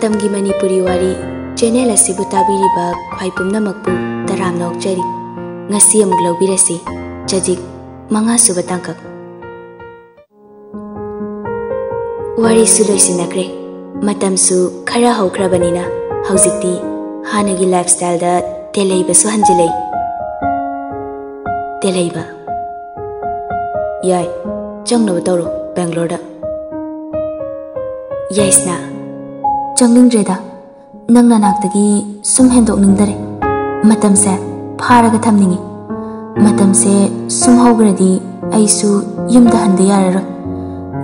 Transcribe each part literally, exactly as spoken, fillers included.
ꯃꯇꯝꯒꯤ ꯃꯅꯤꯄꯨꯔꯤ ꯋꯥꯔꯤ ꯆꯦꯅꯦꯜ ꯑꯁꯤꯕꯨ ꯇꯥꯕꯤꯔꯤꯕ ꯈ꯭ꯋꯥꯏ ꯄꯨꯝꯅꯃꯛꯄꯨ ꯇꯔꯥꯝꯅ ꯑꯣꯛꯆꯔꯤ꯫ ꯉꯁꯤ ꯑꯃꯨꯛ ꯂꯧꯕꯤꯔꯁꯤ, ꯆꯖꯤꯛ ꯃꯉꯥꯁꯨꯕ ꯇꯥꯡꯀꯛ꯫ ꯋꯥꯔꯤꯁꯨ ꯂꯣꯏꯁꯤꯟꯅꯈ꯭ꯔꯦ, ꯃꯇꯝꯁꯨ ꯈꯔ ꯍꯧꯈ꯭ꯔꯕꯅꯤꯅ ꯍꯧꯖꯤꯛꯇꯤ ꯍꯥꯟꯅꯒꯤ ꯂꯥꯏꯐ ꯁ꯭ꯇꯥꯏꯜꯗ ꯇꯦꯜꯍꯩꯕꯁꯨ ꯍꯟꯖꯤꯜꯂꯛꯏ꯫ ꯇꯦꯜꯍꯩꯕ, ꯌꯥꯏ, ꯆꯪꯅꯕ ꯇꯧꯔꯣ ꯕꯦꯡꯒ꯭ꯂꯣꯔꯗ꯫ ꯌꯥꯏꯁꯅꯥ, ꯆꯪꯅꯤꯡꯗ꯭ꯔꯦꯗ, ꯅꯪ ꯅꯅꯥꯛꯇꯒꯤ ꯁꯨꯝ ꯍꯦꯟꯗꯣꯛꯅꯤꯡꯗꯔꯦ꯫ ꯃꯇꯝꯁꯦ ꯐꯥꯔꯒ ꯊꯝꯅꯤꯡꯉꯤ꯫ ꯃꯇꯝꯁꯦ ꯁꯨꯝ ꯍꯧꯈ꯭ꯔꯗꯤ ꯑꯩꯁꯨ ꯌꯨꯝꯗ ꯍꯟꯕ ꯌꯥꯔꯔꯣꯏ꯫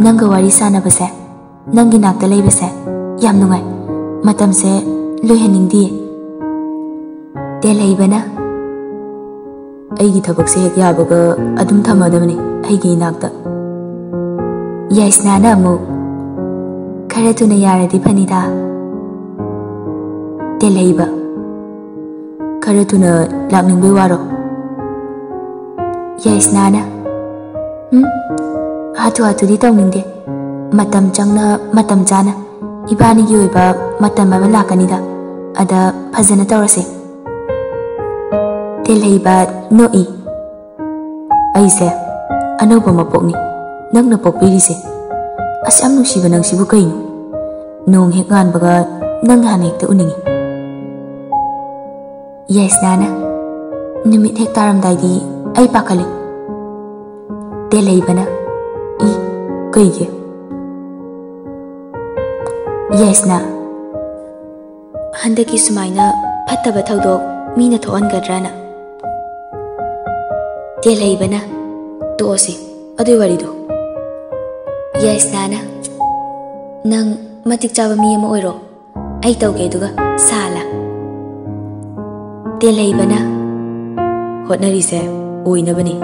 ꯅꯪꯒ ꯋꯥꯔꯤ ꯁꯥꯟꯅꯕꯁꯦ, ꯅꯪꯒꯤ ꯅꯥꯛꯇ ꯂꯩꯕꯁꯦ ꯌꯥꯝ ꯅꯨꯡꯉꯥꯏ꯫ ꯃꯇꯝꯁꯦ ꯂꯣꯏꯍꯟꯅꯤꯡꯗꯤꯌꯦ꯫ ꯇꯦꯜꯍꯩꯕꯅ, ꯑꯩꯒꯤ ꯊꯕꯛꯁꯦ ꯍꯦꯛ ꯌꯥꯕꯒ ꯑꯗꯨꯝ ꯊꯝꯃꯗꯕꯅꯤ ꯑꯩꯒꯤ ꯏꯅꯥꯛꯇ꯫ ꯌꯥꯏꯁꯅꯥꯅ ꯑꯃꯨꯛ, ꯈꯔ ꯊꯨꯅ ꯌꯥꯔꯗꯤ ꯐꯅꯤꯗ꯫ ꯇꯦꯜꯍꯩꯕ, ꯈꯔ ꯊꯨꯅ ꯂꯥꯛꯅꯤꯡꯕꯩ ꯋꯥꯔꯣ? ꯌꯥꯏꯁꯅꯥꯅ, ꯎꯝ, ꯍꯥꯊꯨ ꯍꯥꯊꯨꯗꯤ ꯇꯧꯅꯤꯡꯗꯦ꯫ ꯃꯇꯝ ꯆꯪꯅ, ꯃꯇꯝ ꯆꯥꯅ ꯏꯕꯥꯅꯤꯒꯤ ꯑꯣꯏꯕ ꯃꯇꯝ ꯑꯃ ꯂꯥꯛꯀꯅꯤꯗ, ꯑꯗ ꯐꯖꯅ ꯇꯧꯔꯁꯦ꯫ ꯇꯦꯜꯍꯩꯕ ꯅꯣꯛꯏ꯫ ꯑꯩꯁꯦ ꯑꯅꯧꯕ ꯃꯄꯣꯛꯅꯤ ꯅꯪꯅ ꯄꯣꯛꯄꯤꯔꯤꯁꯦ꯫ ꯑꯁ, ꯌꯥꯝ ꯅꯨꯡꯁꯤꯕ ꯅꯪꯁꯤꯕꯨ ꯀꯩꯅꯣ? ꯅꯣꯡ ꯍꯦꯛ ꯉꯥꯟꯕꯒ ꯅꯪ ꯍꯥꯟꯅ ꯍꯦꯛꯇ ꯎꯅꯤꯡꯉꯤ꯫ ꯌꯥꯏꯁꯅꯥꯅ, ꯅꯨꯃꯤꯠ ꯍꯦꯛ ꯇꯥꯔꯝꯗꯥꯏꯗꯤ ꯑꯩ ꯄꯥꯈꯠꯂꯤ꯫ ꯇꯦꯜꯍꯩꯕꯅ, ꯏ, ꯀꯩꯒꯤ? ꯌꯥꯏꯁꯅꯥ, ꯍꯟꯗꯛꯀꯤ ꯁꯨꯃꯥꯏꯅ ꯐꯠꯇꯕ ꯊꯧꯗꯣꯛ ꯃꯤꯅ ꯊꯣꯛꯍꯟꯒꯗ꯭ꯔꯥꯅ꯫ ꯇꯦꯜꯍꯩꯕꯅ, ꯇꯣꯛꯑꯁꯤ ꯑꯗꯨꯏ ꯋꯥꯔꯤꯗꯣ꯫ ꯌꯥꯏꯁꯅꯥꯅ, ꯅꯪ ꯃꯇꯤꯛ ꯆꯥꯕ ꯃꯤ ꯑꯃ ꯑꯣꯏꯔꯣ, ꯑꯩ ꯇꯧꯒꯦ ꯑꯗꯨꯒ ꯁꯥꯂꯥ꯫ ꯇꯦꯜꯍꯩꯕꯅ, ꯍꯣꯠꯅꯔꯤꯁꯦ ꯑꯣꯏꯅꯕꯅꯤ,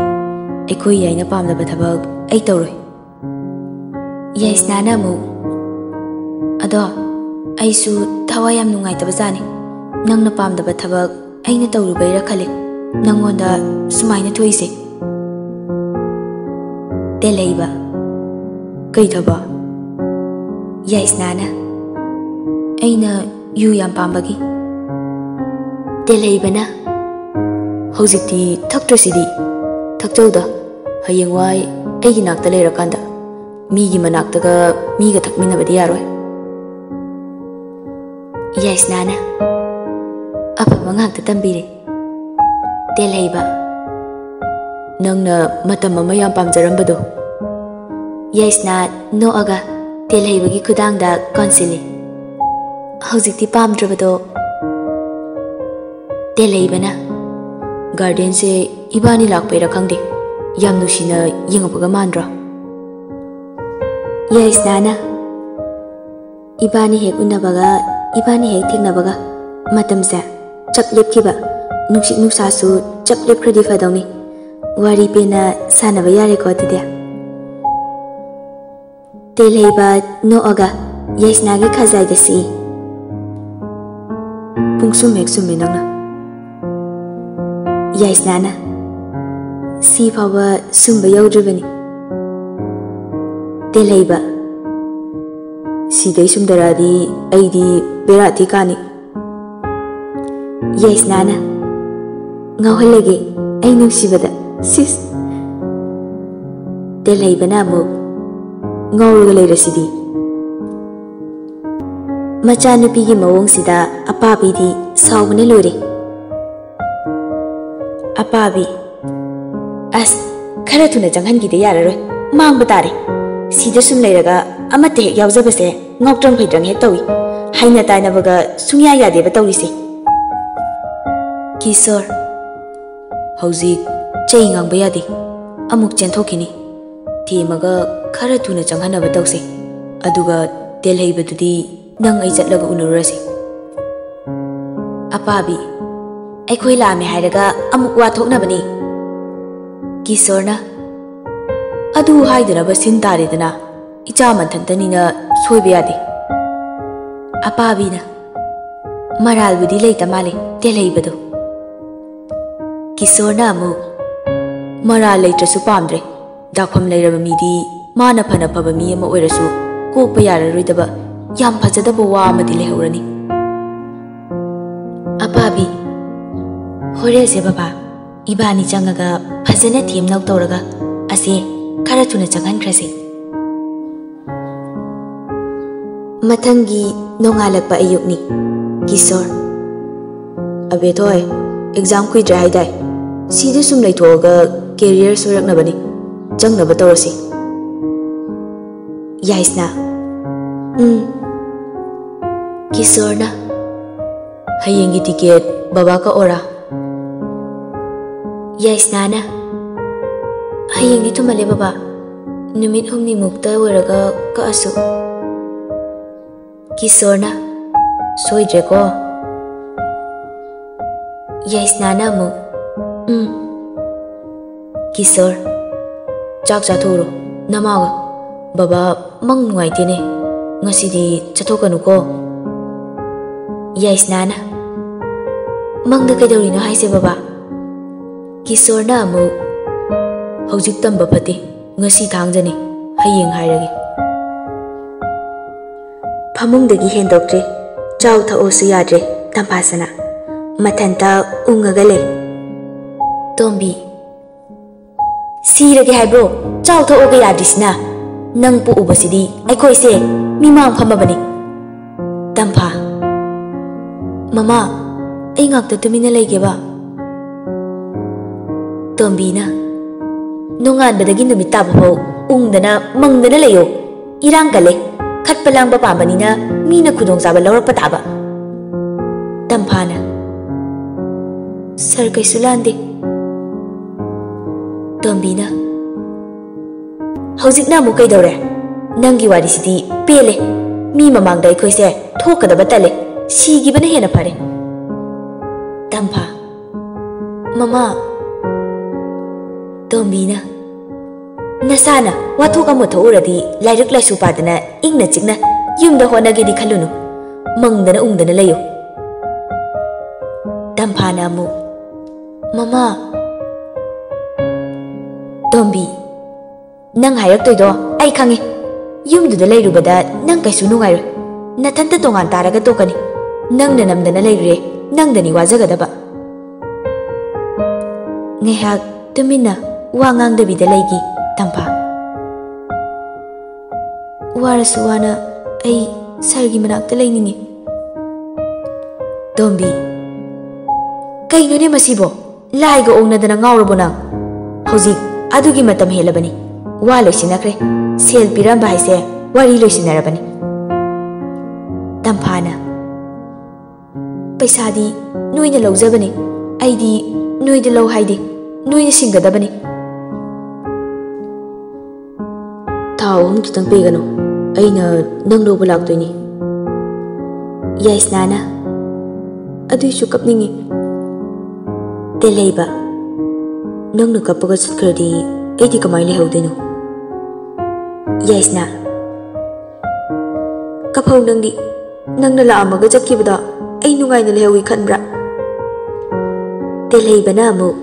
ꯑꯩꯈꯣꯏ ꯌꯥꯏꯅ ꯄꯥꯝꯗꯕ ꯊꯕꯛ ꯑꯩ ꯇꯧꯔꯣꯏ꯫ ꯌꯥꯏꯁꯅꯥꯅ ꯑꯃꯨꯛ, ꯑꯗꯣ ꯑꯩꯁꯨ ꯊꯋꯥꯏ ꯌꯥꯝ ꯅꯨꯡꯉꯥꯏꯇꯕ ꯖꯥꯠꯅꯤ, ꯅꯪꯅ ꯄꯥꯝꯗꯕ ꯊꯕꯛ ꯑꯩꯅ ꯇꯧꯔꯨꯕꯩꯔꯥ ꯈꯜꯂꯤ ꯅꯪꯉꯣꯟꯗ ꯁꯨꯃꯥꯏꯅ ꯊꯣꯛꯏꯁꯦ꯫ ꯇꯦꯜꯍꯩꯕ, ꯀꯩ ꯊꯕꯛ? ꯌꯥꯏꯁꯅꯥꯅ, ꯑꯩꯅ ꯌꯨ ꯌꯥꯝ ꯄꯥꯝꯕꯒꯤ꯫ ꯇꯦꯜꯍꯩꯕꯅ, "ꯍꯧꯖꯤꯛꯇꯤ ꯊꯛꯇ꯭ꯔꯁꯤꯗꯤ꯫ ꯊꯛꯆꯧꯗ, ꯍꯌꯦꯡꯋꯥꯏ ꯑꯩꯒꯤ ꯅꯥꯛꯇ ꯂꯩꯔꯀꯥꯟꯗ ꯃꯤꯒꯤ ꯃꯅꯥꯛꯇꯒ ꯃꯤꯒ ꯊꯛꯃꯤꯟꯅꯕꯗꯤ ꯌꯥꯔꯣꯏ"꯫ ꯌꯥꯏꯁꯅꯥꯅ, "ꯑꯐꯕ ꯉꯥꯛꯇ ꯇꯝꯕꯤꯔꯦ"꯫ ꯇꯦꯜꯍꯩꯕ, "ꯅꯪꯅ ꯃꯇꯝ ꯑꯃ ꯌꯥꯝ ꯄꯥꯝꯖꯔꯝꯕꯗꯣ"꯫ ꯌꯥꯏꯁꯅꯥ ꯅꯣꯛꯑꯒ ꯇꯦꯜꯍꯩꯕꯒꯤ ꯈꯨꯗꯥꯡꯗ ꯀꯣꯟꯁꯤꯜꯂꯤ꯫ "ꯍꯧꯖꯤꯛꯇꯤ ꯄꯥꯝꯗ꯭ꯔꯕꯗꯣ"꯫ ꯇꯦꯜꯍꯩꯕꯅ, "ꯒꯥꯔꯗꯦꯟꯁꯦ ꯏꯕꯥꯅꯤ ꯂꯥꯛꯄꯩꯔꯥ ꯈꯪꯗꯦ, ꯌꯥꯝ ꯅꯨꯡꯁꯤꯅ ꯌꯦꯡꯉꯛꯄꯒ ꯃꯥꯟꯗ꯭ꯔꯣ?" ꯌꯥꯏꯁꯅꯥꯅ, "ꯏꯕꯥꯅꯤ ꯍꯦꯛ ꯎꯅꯕꯒ, ꯏꯕꯥꯅꯤ ꯍꯦꯛ ꯊꯦꯡꯅꯕꯒ ꯃꯇꯝꯁꯦ ꯆꯞ ꯂꯦꯞꯈꯤꯕ, ꯅꯨꯡꯁꯤꯠ ꯅꯨꯡꯁꯥꯁꯨ ꯆꯞ ꯂꯦꯞꯈ꯭ꯔꯗꯤ ꯐꯗꯧꯅꯤ꯫ ꯋꯥꯔꯤ ꯄꯦꯟꯅ ꯁꯥꯟꯅꯕ ꯌꯥꯔꯦꯀꯣ ꯑꯗꯨꯗꯤ"꯫ ꯇꯦꯜꯍꯩꯕ ꯅꯣꯛꯑꯒ ꯌꯥꯏꯁꯅꯥꯒꯤ ꯈꯖꯥꯏꯗ ꯁꯤ꯫ "ꯄꯨꯡꯁꯨꯝ ꯍꯦꯛ ꯁꯨꯝꯃꯦ ꯅꯪꯅ"꯫ ꯌꯥꯏꯁꯅꯥꯅ, "ꯁꯤ ꯐꯥꯎꯕ ꯁꯨꯝꯕ ꯌꯧꯗ꯭ꯔꯤꯕꯅꯤ"꯫ ꯇꯦꯜꯍꯩꯕ, "ꯁꯤꯗꯩ ꯁꯨꯝꯗꯔꯛꯑꯗꯤ ꯑꯩꯗꯤ ꯕꯦꯔꯥ ꯊꯤ ꯀꯥꯅꯤ"꯫ ꯌꯥꯏꯁꯅꯥꯅ, "ꯉꯥꯎꯍꯜꯂꯒꯦ ꯑꯩ ꯅꯨꯡꯁꯤꯕꯗ, ꯁꯤꯁ"꯫ ꯇꯦꯜꯍꯩꯕꯅ ꯑꯃꯨꯛ, "ꯉꯥꯎꯔꯒ ꯂꯩꯔꯁꯤꯗꯤ"꯫ ꯃꯆꯥꯅꯨꯄꯤꯒꯤ ꯃꯑꯣꯡꯁꯤꯗ ꯑꯄꯥꯕꯤꯗꯤ ꯁꯥꯎꯕꯅ ꯂꯣꯏꯔꯦ꯫ ꯑꯄꯥꯕꯤ, "ꯑꯁ, ꯈꯔ ꯊꯨꯅ ꯆꯪꯍꯟꯈꯤꯗ ꯌꯥꯔꯔꯣꯏ, ꯃꯥꯡꯕ ꯇꯥꯔꯦ꯫ ꯁꯤꯗ ꯁꯨꯝ ꯂꯩꯔꯒ ꯑꯃꯠꯇ ꯍꯦꯛ ꯌꯥꯎꯖꯕꯁꯦ ꯉꯥꯎꯇ꯭ꯔꯪ ꯐꯩꯗ꯭ꯔꯪ ꯍꯦꯛ ꯇꯧꯏ꯫ ꯍꯩꯅ ꯇꯥꯅꯕꯒ ꯁꯨꯡꯌꯥ ꯌꯥꯗꯦꯕ ꯇꯧꯔꯤꯁꯦ"꯫ ꯀꯤꯁꯣꯔ, "ꯍꯧꯖꯤꯛ ꯆꯩ ꯉꯥꯡꯕ ꯌꯥꯗꯦ, ꯑꯃꯨꯛ ꯆꯦꯟꯊꯣꯛꯈꯤꯅꯤ꯫ ꯊꯦꯝꯃꯒ ꯈꯔ ꯊꯨꯅ ꯆꯪꯍꯟꯅꯕ ꯇꯧꯁꯦ, ꯑꯗꯨꯒ ꯇꯦꯜꯍꯩꯕꯗꯨꯗꯤ ꯅꯪ ꯑꯩ ꯆꯠꯂꯒ ꯎꯅꯔꯨꯔꯁꯤ"꯫ ꯑꯄꯥꯕꯤ, "ꯑꯩꯈꯣꯏ ꯂꯥꯛꯑꯝꯃꯦ ꯍꯥꯏꯔꯒ ꯑꯃꯨꯛ ꯋꯥ ꯊꯣꯛꯅꯕꯅꯤ"꯫ ꯀꯤꯁꯣꯔꯅ, "ꯑꯗꯨ ꯍꯥꯏꯗꯅꯕ ꯁꯤꯟ ꯇꯥꯔꯦꯗꯅ, ꯏꯆꯥ ꯃꯊꯟꯇꯅꯤꯅ ꯁꯣꯏꯕ ꯌꯥꯗꯦ"꯫ ꯑꯄꯥꯕꯤꯅ, "ꯃꯔꯥꯜꯕꯨꯗꯤ ꯂꯩꯇ ꯃꯥꯜꯂꯦ ꯇꯦꯜꯍꯩꯕꯗꯣ"꯫ ꯀꯤꯁꯣꯔꯅ ꯑꯃꯨꯛ, "ꯃꯔꯥꯜ ꯂꯩꯇ꯭ꯔꯁꯨ ꯄꯥꯝꯗ꯭ꯔꯦ꯫ ꯗꯥꯛꯐꯝ ꯂꯩꯔꯕ ꯃꯤꯗꯤ ꯃꯥꯅ ꯐꯅ ꯐꯕ ꯃꯤ ꯑꯃ ꯑꯣꯏꯔꯁꯨ ꯀꯣꯛꯄ ꯌꯥꯔꯔꯣꯏꯗꯕ ꯌꯥꯝ ꯐꯖꯗꯕ ꯋꯥ ꯑꯃꯗꯤ ꯂꯩꯍꯧꯔꯅꯤ꯫ ꯑꯄꯥꯕꯤ, ꯍꯣꯔꯦꯟꯁꯦ ꯕꯕꯥ, ꯏꯕꯥꯅꯤ ꯆꯪꯉꯒ ꯐꯖꯅ ꯊꯦꯝꯅꯧ ꯇꯧꯔꯒ ꯑꯁꯦ ꯈꯔ ꯊꯨꯅ ꯆꯪꯍꯟꯈ꯭ꯔꯁꯦ꯫ ꯃꯊꯪꯒꯤ ꯅꯣꯡꯉꯥꯜꯂꯛꯄ ꯑꯌꯨꯛꯅꯤ꯫ ꯀꯤꯁꯣꯔ꯫ "ꯑꯕꯦꯊꯣꯏ, exam ꯀꯨꯏꯗ꯭ꯔꯦ ꯍꯥꯏꯗꯥꯏ? ꯁꯤꯗ ꯁꯨꯝ ꯂꯩꯊꯣꯛꯑꯒ career ꯁꯣꯏꯔꯛꯅꯕꯅꯤ꯫ ꯆꯪꯅꯕ ꯇꯧꯔꯁꯤ꯫" ꯌꯥꯏꯁꯅꯥ꯫ "ꯎꯝ꯫" ꯀꯤꯁꯣꯔꯅ꯫ "ꯍꯌꯦꯡꯒꯤ ticket ꯕꯕꯥ ꯀꯛꯑꯣꯔꯥ?" ꯌꯥꯏꯁꯅꯥꯅ꯫ "ꯍꯌꯦꯡꯗꯤ ꯊꯨꯃꯜꯂꯦ ꯕꯕꯥ, ꯅꯨꯃꯤꯠ ꯍꯨꯝꯅꯤꯃꯨꯛꯇ ꯑꯣꯏꯔꯒ ꯀꯛꯑꯁꯨ꯫" ꯀꯤꯁꯣꯔꯅ꯫ "ꯁꯣꯏꯗ꯭ꯔꯦꯀꯣ?" ꯌꯥꯏꯁꯅꯥꯅ ꯑꯃꯨꯛ꯫ "ꯎꯝ꯫" ꯀꯤꯁꯣꯔ꯫ "ꯆꯥꯛ ꯆꯥꯊꯣꯛꯎꯔꯣ ꯅꯃꯥꯒ꯫ ꯕꯕꯥ ꯃꯪ ꯅꯨꯡꯉꯥꯏꯇꯦꯅꯦ, ꯉꯁꯤꯗꯤ ꯆꯠꯊꯣꯛꯀꯅꯨꯀꯣ꯫" ꯌꯥꯏꯁꯅꯥꯅ꯫ "ꯃꯪꯗ ꯀꯩꯗꯧꯔꯤꯅꯣ ꯍꯥꯏꯁꯦ ꯕꯕꯥ?" ꯀꯤꯁꯣꯔꯅ ꯑꯃꯨꯛ꯫ "ꯍꯧꯖꯤꯛ ꯇꯝꯕ ꯐꯠꯇꯦ, ꯉꯁꯤ ꯊꯥꯡꯖꯅꯤ, ꯍꯌꯦꯡ ꯍꯥꯏꯔꯒꯦ꯫" ꯐꯃꯨꯡꯗꯒꯤ ꯍꯦꯟꯗꯣꯛꯇ꯭ꯔꯦ꯫ ꯆꯥꯎ ꯊꯛꯑꯣꯁꯨ ꯌꯥꯗ꯭ꯔꯦ ꯇꯝꯐꯥꯁꯅꯥ꯫ ꯃꯊꯟꯇ ꯎꯪꯉꯒ ꯂꯩ꯫ ꯇꯣꯝꯕꯤ꯫ "ꯁꯤꯔꯒꯦ ꯍꯥꯏꯕ꯭ꯔꯣ? ꯆꯥꯎ ꯊꯛꯑꯣꯒ ꯌꯥꯗ꯭ꯔꯤꯁꯤꯅ? ꯅꯪ ꯄꯣꯛꯎꯕꯁꯤꯗꯤ ꯑꯩꯈꯣꯏꯁꯦ ꯃꯤꯃꯥꯡ ꯐꯝꯃꯕꯅꯤ꯫" ꯇꯝꯐꯥ꯫ "ꯃꯃꯥ, ꯑꯩ ꯉꯥꯛꯇ ꯇꯨꯃꯤꯟꯅ ꯂꯩꯒꯦꯕ꯫" ꯇꯣꯝꯕꯤꯅ꯫ "ꯅꯣꯡꯉꯥꯟꯕꯗꯒꯤ ꯅꯨꯃꯤꯠ ꯇꯥꯕ ꯐꯥꯎ ꯎꯪꯗꯅ ꯃꯪꯗꯅ ꯂꯩꯌꯣ꯫ ꯏꯔꯥꯡ ꯀꯜꯂꯦ꯫ ꯈꯠꯄ ꯂꯥꯡꯕ ꯄꯥꯝꯕꯅꯤꯅ ꯃꯤꯅ ꯈꯨꯗꯣꯡꯆꯥꯕ ꯂꯧꯔꯛꯄ ꯇꯥꯕ꯫" ꯇꯝꯐꯥꯅ꯫ "ꯁꯥꯔ, ꯀꯩꯁꯨ ꯂꯥꯟꯗꯦ꯫" ꯇꯣꯝꯕꯤꯅ꯫ "ꯍꯧꯖꯤꯛꯅ ꯑꯃꯨꯛ ꯀꯩꯗꯧꯔꯦ? ꯅꯪꯒꯤ ꯋꯥꯔꯤꯁꯤꯗꯤ ꯄꯦꯜꯂꯦ꯫ ꯃꯤ ꯃꯃꯥꯡꯗ ꯑꯩꯈꯣꯏꯁꯦ ꯊꯣꯛꯀꯗꯕ ꯇꯜꯂꯦ꯫ ꯁꯤꯈꯤꯕꯅ ꯍꯦꯟꯅ ꯐꯔꯦ꯫" ꯇꯝꯐꯥ꯫ "ꯃꯃꯥ꯫" ꯇꯣꯝꯕꯤꯅ꯫ "ꯅꯁꯥꯅ ꯋꯥꯊꯣꯛ ꯑꯃ ꯊꯣꯛꯎꯔꯗꯤ ꯂꯥꯏꯔꯤꯛ ꯂꯥꯏꯁꯨ ꯄꯥꯗꯅ ꯏꯪꯅ ꯆꯤꯛꯅ ꯌꯨꯝꯗ ꯍꯣꯠꯅꯒꯦꯗꯤ ꯈꯜꯂꯨꯅꯨ꯫ ꯃꯪꯗꯅ ꯎꯪꯗꯅ ꯂꯩꯌꯨ꯫" ꯇꯝꯐꯥꯅ ꯑꯃꯨꯛ꯫ "ꯃꯃꯥ꯫" ꯇꯣꯝꯕꯤ꯫ "ꯅꯪ ꯍꯥꯏꯔꯛꯇꯣꯏꯗꯣ ꯑꯩ ꯈꯪꯉꯦ꯫ ꯌꯨꯝꯗꯨꯗ ꯂꯩꯔꯨꯕꯗ ꯅꯪ ꯀꯩꯁꯨ ꯅꯨꯡꯉꯥꯏꯔꯣꯏ꯫ ꯅꯊꯟꯇ ꯇꯣꯉꯥꯟ ꯇꯥꯔꯒ ꯇꯣꯛꯀꯅꯤ꯫ ꯅꯪꯅ ꯅꯝꯗꯅ ꯂꯩꯔꯨꯔꯦ, ꯅꯪꯗꯅꯤ ꯋꯥꯖꯒꯗꯕ꯫ ꯉꯥꯏꯍꯥꯛ ꯇꯨꯃꯤꯟꯅ ꯋꯥ ꯉꯥꯡꯗꯕꯤꯗ ꯂꯩꯈꯤ ꯇꯝꯐꯥ꯫ "ꯋꯥꯔꯁꯨ ꯋꯥꯅ ꯑꯩ ꯁꯥꯔꯒꯤ ꯃꯅꯥꯛꯇ ꯂꯩꯅꯤꯡꯉꯤ꯫" ꯇꯣꯝꯕꯤ, "ꯀꯩꯅꯣꯅꯦ ꯃꯁꯤꯕꯣ? ꯂꯥꯏꯒ ꯑꯣꯡꯅꯗꯅ ꯉꯥꯎꯔꯕꯣ ꯅꯪ? ꯍꯧꯖꯤꯛ ꯑꯗꯨꯒꯤ ꯃꯇꯝ ꯍꯦꯜꯂꯕꯅꯤ꯫ ꯋꯥ ꯂꯣꯏꯁꯤꯟꯅꯈ꯭ꯔꯦ꯫ ꯁꯦꯜ ꯄꯤꯔꯝꯕ ꯍꯥꯏꯁꯦ ꯋꯥꯔꯤ ꯂꯣꯏꯁꯤꯟꯅꯔꯕꯅꯤ꯫" ꯇꯝꯐꯥꯅ, "ꯄꯩꯁꯥꯗꯤ ꯅꯣꯏꯅ ꯂꯧꯖꯕꯅꯤ꯫ ꯑꯩꯗꯤ ꯅꯣꯏꯗ ꯂꯧ ꯍꯥꯏꯗꯦ꯫ ꯅꯣꯏꯅ ꯁꯤꯡꯒꯗꯕꯅꯤ꯫" "ꯊꯥ ꯑꯍꯨꯝ ꯈꯤꯇꯪ ꯄꯤꯒꯅꯨ, ꯑꯩꯅ ꯅꯪ ꯂꯧꯕ ꯂꯥꯛꯇꯣꯏꯅꯤ꯫" ꯌꯥꯏꯁꯅꯥꯅ, "ꯑꯗꯨꯏꯁꯨ ꯀꯞꯅꯤꯡꯉꯤ꯫" ꯇꯦꯜꯍꯩꯕ, "ꯅꯪꯅ ꯀꯞꯄꯒ ꯆꯠꯈ꯭ꯔꯗꯤ ꯑꯩꯗꯤ ꯀꯃꯥꯏꯅ ꯂꯩꯍꯧꯗꯣꯏꯅꯣ?" ꯌꯥꯏꯁꯅꯥ, "ꯀꯞꯍꯧ ꯅꯪꯗꯤ꯫ ꯅꯪꯅ ꯂꯥꯛꯑꯝꯃꯒ ꯆꯠꯈꯤꯕꯗꯣ ꯑꯩ ꯅꯨꯡꯉꯥꯏꯅ ꯂꯩꯍꯧꯏ ꯈꯟꯕ꯭ꯔꯥ?" ꯇꯦꯜꯍꯩꯕꯅ ꯑꯃꯨꯛ,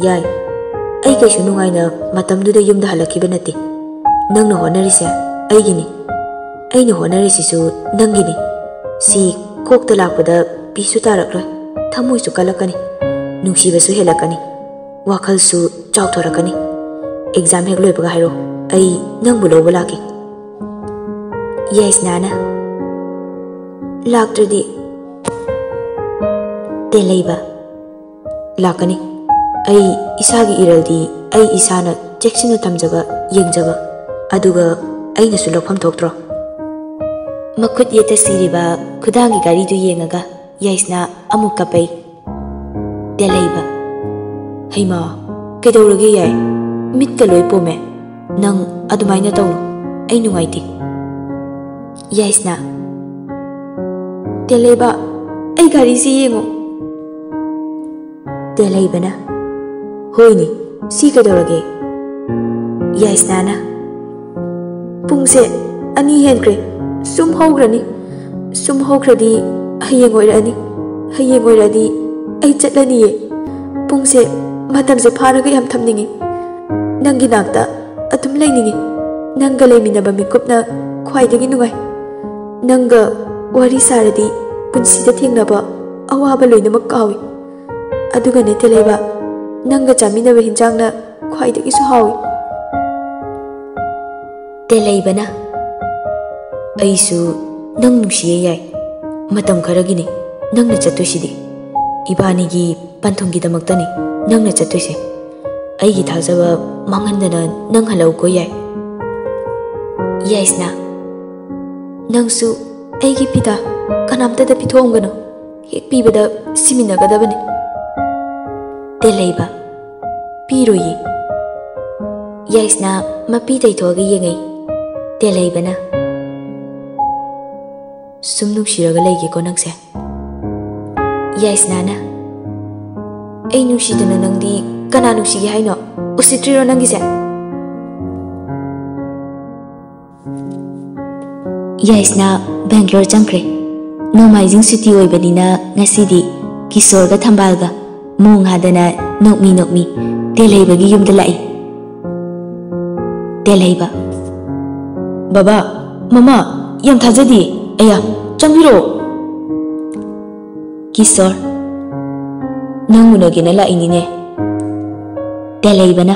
"ꯌꯥꯏ, ꯑꯩ ꯀꯩꯁꯨ ꯅꯨꯡꯉꯥꯏꯅ ꯃꯇꯝꯗꯨꯗ ꯌꯨꯝꯗ ꯍꯜꯂꯛꯈꯤꯕ ꯅꯠꯇꯦ꯫ ꯅꯪꯅ ꯍꯣꯠꯅꯔꯤꯁꯦ ꯑꯩꯒꯤꯅꯤ꯫ ꯑꯩꯅ ꯍꯣꯠꯅꯔꯤꯁꯤꯁꯨ ꯅꯪꯒꯤꯅꯤ꯫ ꯁꯤ ꯀꯣꯛꯇ ꯂꯥꯛꯄꯗ ꯄꯤꯁꯨ ꯇꯥꯔꯛꯂꯣꯏ, ꯊꯃꯣꯏꯁꯨ ꯀꯜꯂꯛꯀꯅꯤ, ꯅꯨꯡꯁꯤꯕꯁꯨ ꯍꯦꯜꯂꯛꯀꯅꯤ, ꯋꯥꯈꯜꯁꯨ ꯆꯥꯎꯊꯣꯔꯛꯀꯅꯤ꯫ ꯑꯦꯛꯖꯥꯝ ꯍꯦꯛ ꯂꯣꯏꯕꯒ ꯍꯥꯏꯔꯣ, ꯑꯩ ꯅꯪꯕꯨ ꯂꯧꯕ ꯂꯥꯛꯀꯦ꯫" ꯌꯥꯏꯁꯅꯥꯅ, "ꯂꯥꯛꯇ꯭ꯔꯗꯤ?" ꯇꯦꯜꯍꯩꯕ, "ꯂꯥꯛꯀꯅꯤ꯫ ꯑꯩ ꯏꯁꯥꯒꯤ ꯏꯔꯜꯗꯤ ꯑꯩ ꯏꯁꯥꯅ ꯆꯦꯛꯁꯤꯟꯅ ꯊꯝꯖꯕ, ꯌꯦꯡꯖꯕ, ꯑꯗꯨꯒ ꯑꯩꯅꯁꯨ ꯂꯧꯐꯝ ꯊꯣꯛꯇ꯭ꯔꯣ?" ꯃꯈꯨꯠ ꯌꯦꯠꯇ ꯁꯤꯔꯤꯕ ꯈꯨꯗꯥꯡꯒꯤ ꯘꯔꯤꯗꯨ ꯌꯦꯡꯉꯒ ꯌꯥꯏꯁꯅꯥ ꯑꯃꯨꯛ ꯀꯞꯄꯩ꯫ ꯇꯦꯜꯍꯩꯕ, "ꯍꯩꯃꯥ, ꯀꯩꯗꯧꯔꯒꯦ ꯌꯥꯏ? ꯃꯤꯠꯀ ꯂꯣꯏ ꯄꯣꯝꯃꯦ꯫ ꯅꯪ ꯑꯗꯨꯃꯥꯏꯅ ꯇꯧꯅꯨ, ꯑꯩ ꯅꯨꯡꯉꯥꯏꯇꯦ꯫" ꯌꯥꯏꯁꯅꯥ, "ꯇꯦꯜꯍꯩꯕ, ꯑꯩ ꯘꯔꯤꯁꯤ ꯌꯦꯡꯉꯨ꯫" ꯇꯦꯜꯍꯩꯕꯅ, "ꯍꯣꯏꯅꯦ, ꯁꯤ ꯀꯩꯗꯧꯔꯒꯦ?" ꯌꯥꯏꯁꯅꯥꯅ, "ꯄꯨꯡꯁꯦ ꯑꯅꯤ ꯍꯦꯟꯈ꯭ꯔꯦ꯫ ꯁꯨꯝ ꯍꯧꯈ꯭ꯔꯅꯤ꯫ ꯁꯨꯝ ꯍꯧꯈ꯭ꯔꯗꯤ ꯍꯌꯦꯡ ꯑꯣꯏꯔꯛꯑꯅꯤ꯫ ꯍꯌꯦꯡ ꯑꯣꯏꯔꯛꯑꯗꯤ ꯑꯩ ꯆꯠꯂꯅꯤꯌꯦ꯫ ꯄꯨꯡꯁꯦ, ꯃꯇꯝꯁꯦ ꯐꯥꯔꯒ ꯌꯥꯝ ꯊꯝꯅꯤꯡꯉꯤ꯫ ꯅꯪꯒꯤ ꯅꯥꯛꯇ ꯑꯗꯨꯝ ꯂꯩꯅꯤꯡꯉꯤ꯫ ꯅꯪꯒ ꯂꯩꯃꯤꯟꯅꯕ ꯃꯤꯀꯨꯞꯅ ꯈ꯭ꯋꯥꯏꯗꯒꯤ ꯅꯨꯡꯉꯥꯏ꯫ ꯅꯪꯒ ꯋꯥꯔꯤ ꯁꯥꯔꯗꯤ ꯄꯨꯟꯁꯤꯗ ꯊꯦꯡꯅꯕ ꯑꯋꯥꯕ ꯂꯣꯏꯅꯃꯛ ꯀꯥꯎꯏ꯫ ꯑꯗꯨꯒꯅꯦ ꯇꯦꯂꯩꯕ, ꯅꯪꯒ ꯆꯥꯃꯤꯟꯅꯕ ꯍꯤꯟꯖꯥꯡꯅ ꯈ꯭ꯋꯥꯏꯗꯒꯤꯁꯨ ꯍꯥꯎꯏ꯫ ꯇꯦꯂꯩꯕꯅ, "ꯑꯩꯁꯨ ꯅꯪ ꯅꯨꯡꯁꯤꯌꯦ ꯌꯥꯏ꯫ ꯃꯇꯝ ꯈꯔꯒꯤꯅꯤ ꯅꯪꯅ ꯆꯠꯇꯣꯏꯁꯤꯗꯤ꯫ ꯏꯕꯥꯅꯤꯒꯤ ꯄꯟꯊꯨꯡꯒꯤꯗꯃꯛꯇꯅꯤ ꯅꯪꯅ ꯆꯠꯇꯣꯏꯁꯦ꯫ ꯑꯩꯒꯤ ꯊꯥꯖꯕ ꯃꯥꯡꯍꯟꯗꯅ ꯅꯪ ꯍꯜꯂꯛꯎꯀꯣ ꯌꯥꯏ꯫" ꯌꯥꯏꯁꯅꯥ, "ꯅꯪꯁꯨ ꯑꯩꯒꯤ ꯐꯤꯗꯥ ꯀꯅꯥꯝꯇꯗ ꯄꯤꯊꯣꯛꯑꯝꯒꯅꯨ꯫ ꯍꯦꯛ ꯄꯤꯕꯗ ꯁꯤꯃꯤꯟꯅꯒꯗꯕꯅꯤ꯫" ꯇꯦꯂꯩꯕ, "ꯄꯤꯔꯣꯏꯌꯦ꯫" ꯌꯥꯏꯁꯅꯥ ꯃꯄꯤ ꯇꯩꯊꯣꯛꯑꯒ ꯌꯦꯡꯉꯩ꯫ ꯇꯦꯂꯩꯕꯅ, "ꯁꯨꯝ ꯅꯨꯡꯁꯤꯔꯒ ꯂꯩꯒꯦꯀꯣ ꯅꯪꯁꯦ꯫" ꯌꯥꯏꯁꯅꯥꯅ, "ꯑꯩ ꯅꯨꯡꯁꯤꯗꯅ ꯅꯪꯗꯤ ꯀꯅꯥ ꯅꯨꯡꯁꯤꯒꯦ ꯍꯥꯏꯅꯣ? ꯎꯁꯤꯠꯇ꯭ꯔꯤꯔꯣ ꯅꯪꯒꯤꯁꯦ?" ꯌꯥꯏꯁꯅꯥ ꯕꯦꯡꯒ꯭ꯂꯣꯔ ꯆꯪꯈ꯭ꯔꯦ꯫ ꯅꯣꯡꯃꯥꯏꯖꯤꯡ ꯁꯨꯇꯤ ꯑꯣꯏꯕꯅꯤꯅ ꯉꯁꯤꯗꯤ ꯀꯤꯁꯣꯔꯒ ꯊꯝꯕꯥꯜꯒ ꯃꯣꯡ ꯍꯥꯗꯅ ꯅꯣꯛꯃꯤ ꯅꯣꯛꯃꯤ ꯇꯦꯂꯩꯕꯒꯤ ꯌꯨꯝꯗ ꯂꯥꯛꯏ꯫ ꯇꯦꯂꯩꯕ, "ꯕꯕꯥ, ꯃꯃꯥ, ꯌꯥꯝ ꯊꯥꯖꯗꯦ꯫ ꯑꯌꯥ, ꯆꯪꯕꯤꯔꯛꯑꯣ꯫" ꯀꯤꯁꯣꯔ, "ꯅꯪ ꯎꯅꯒꯦꯅ ꯂꯥꯛꯏꯅꯤꯅꯦ꯫" ꯇꯦꯂꯩꯕꯅ,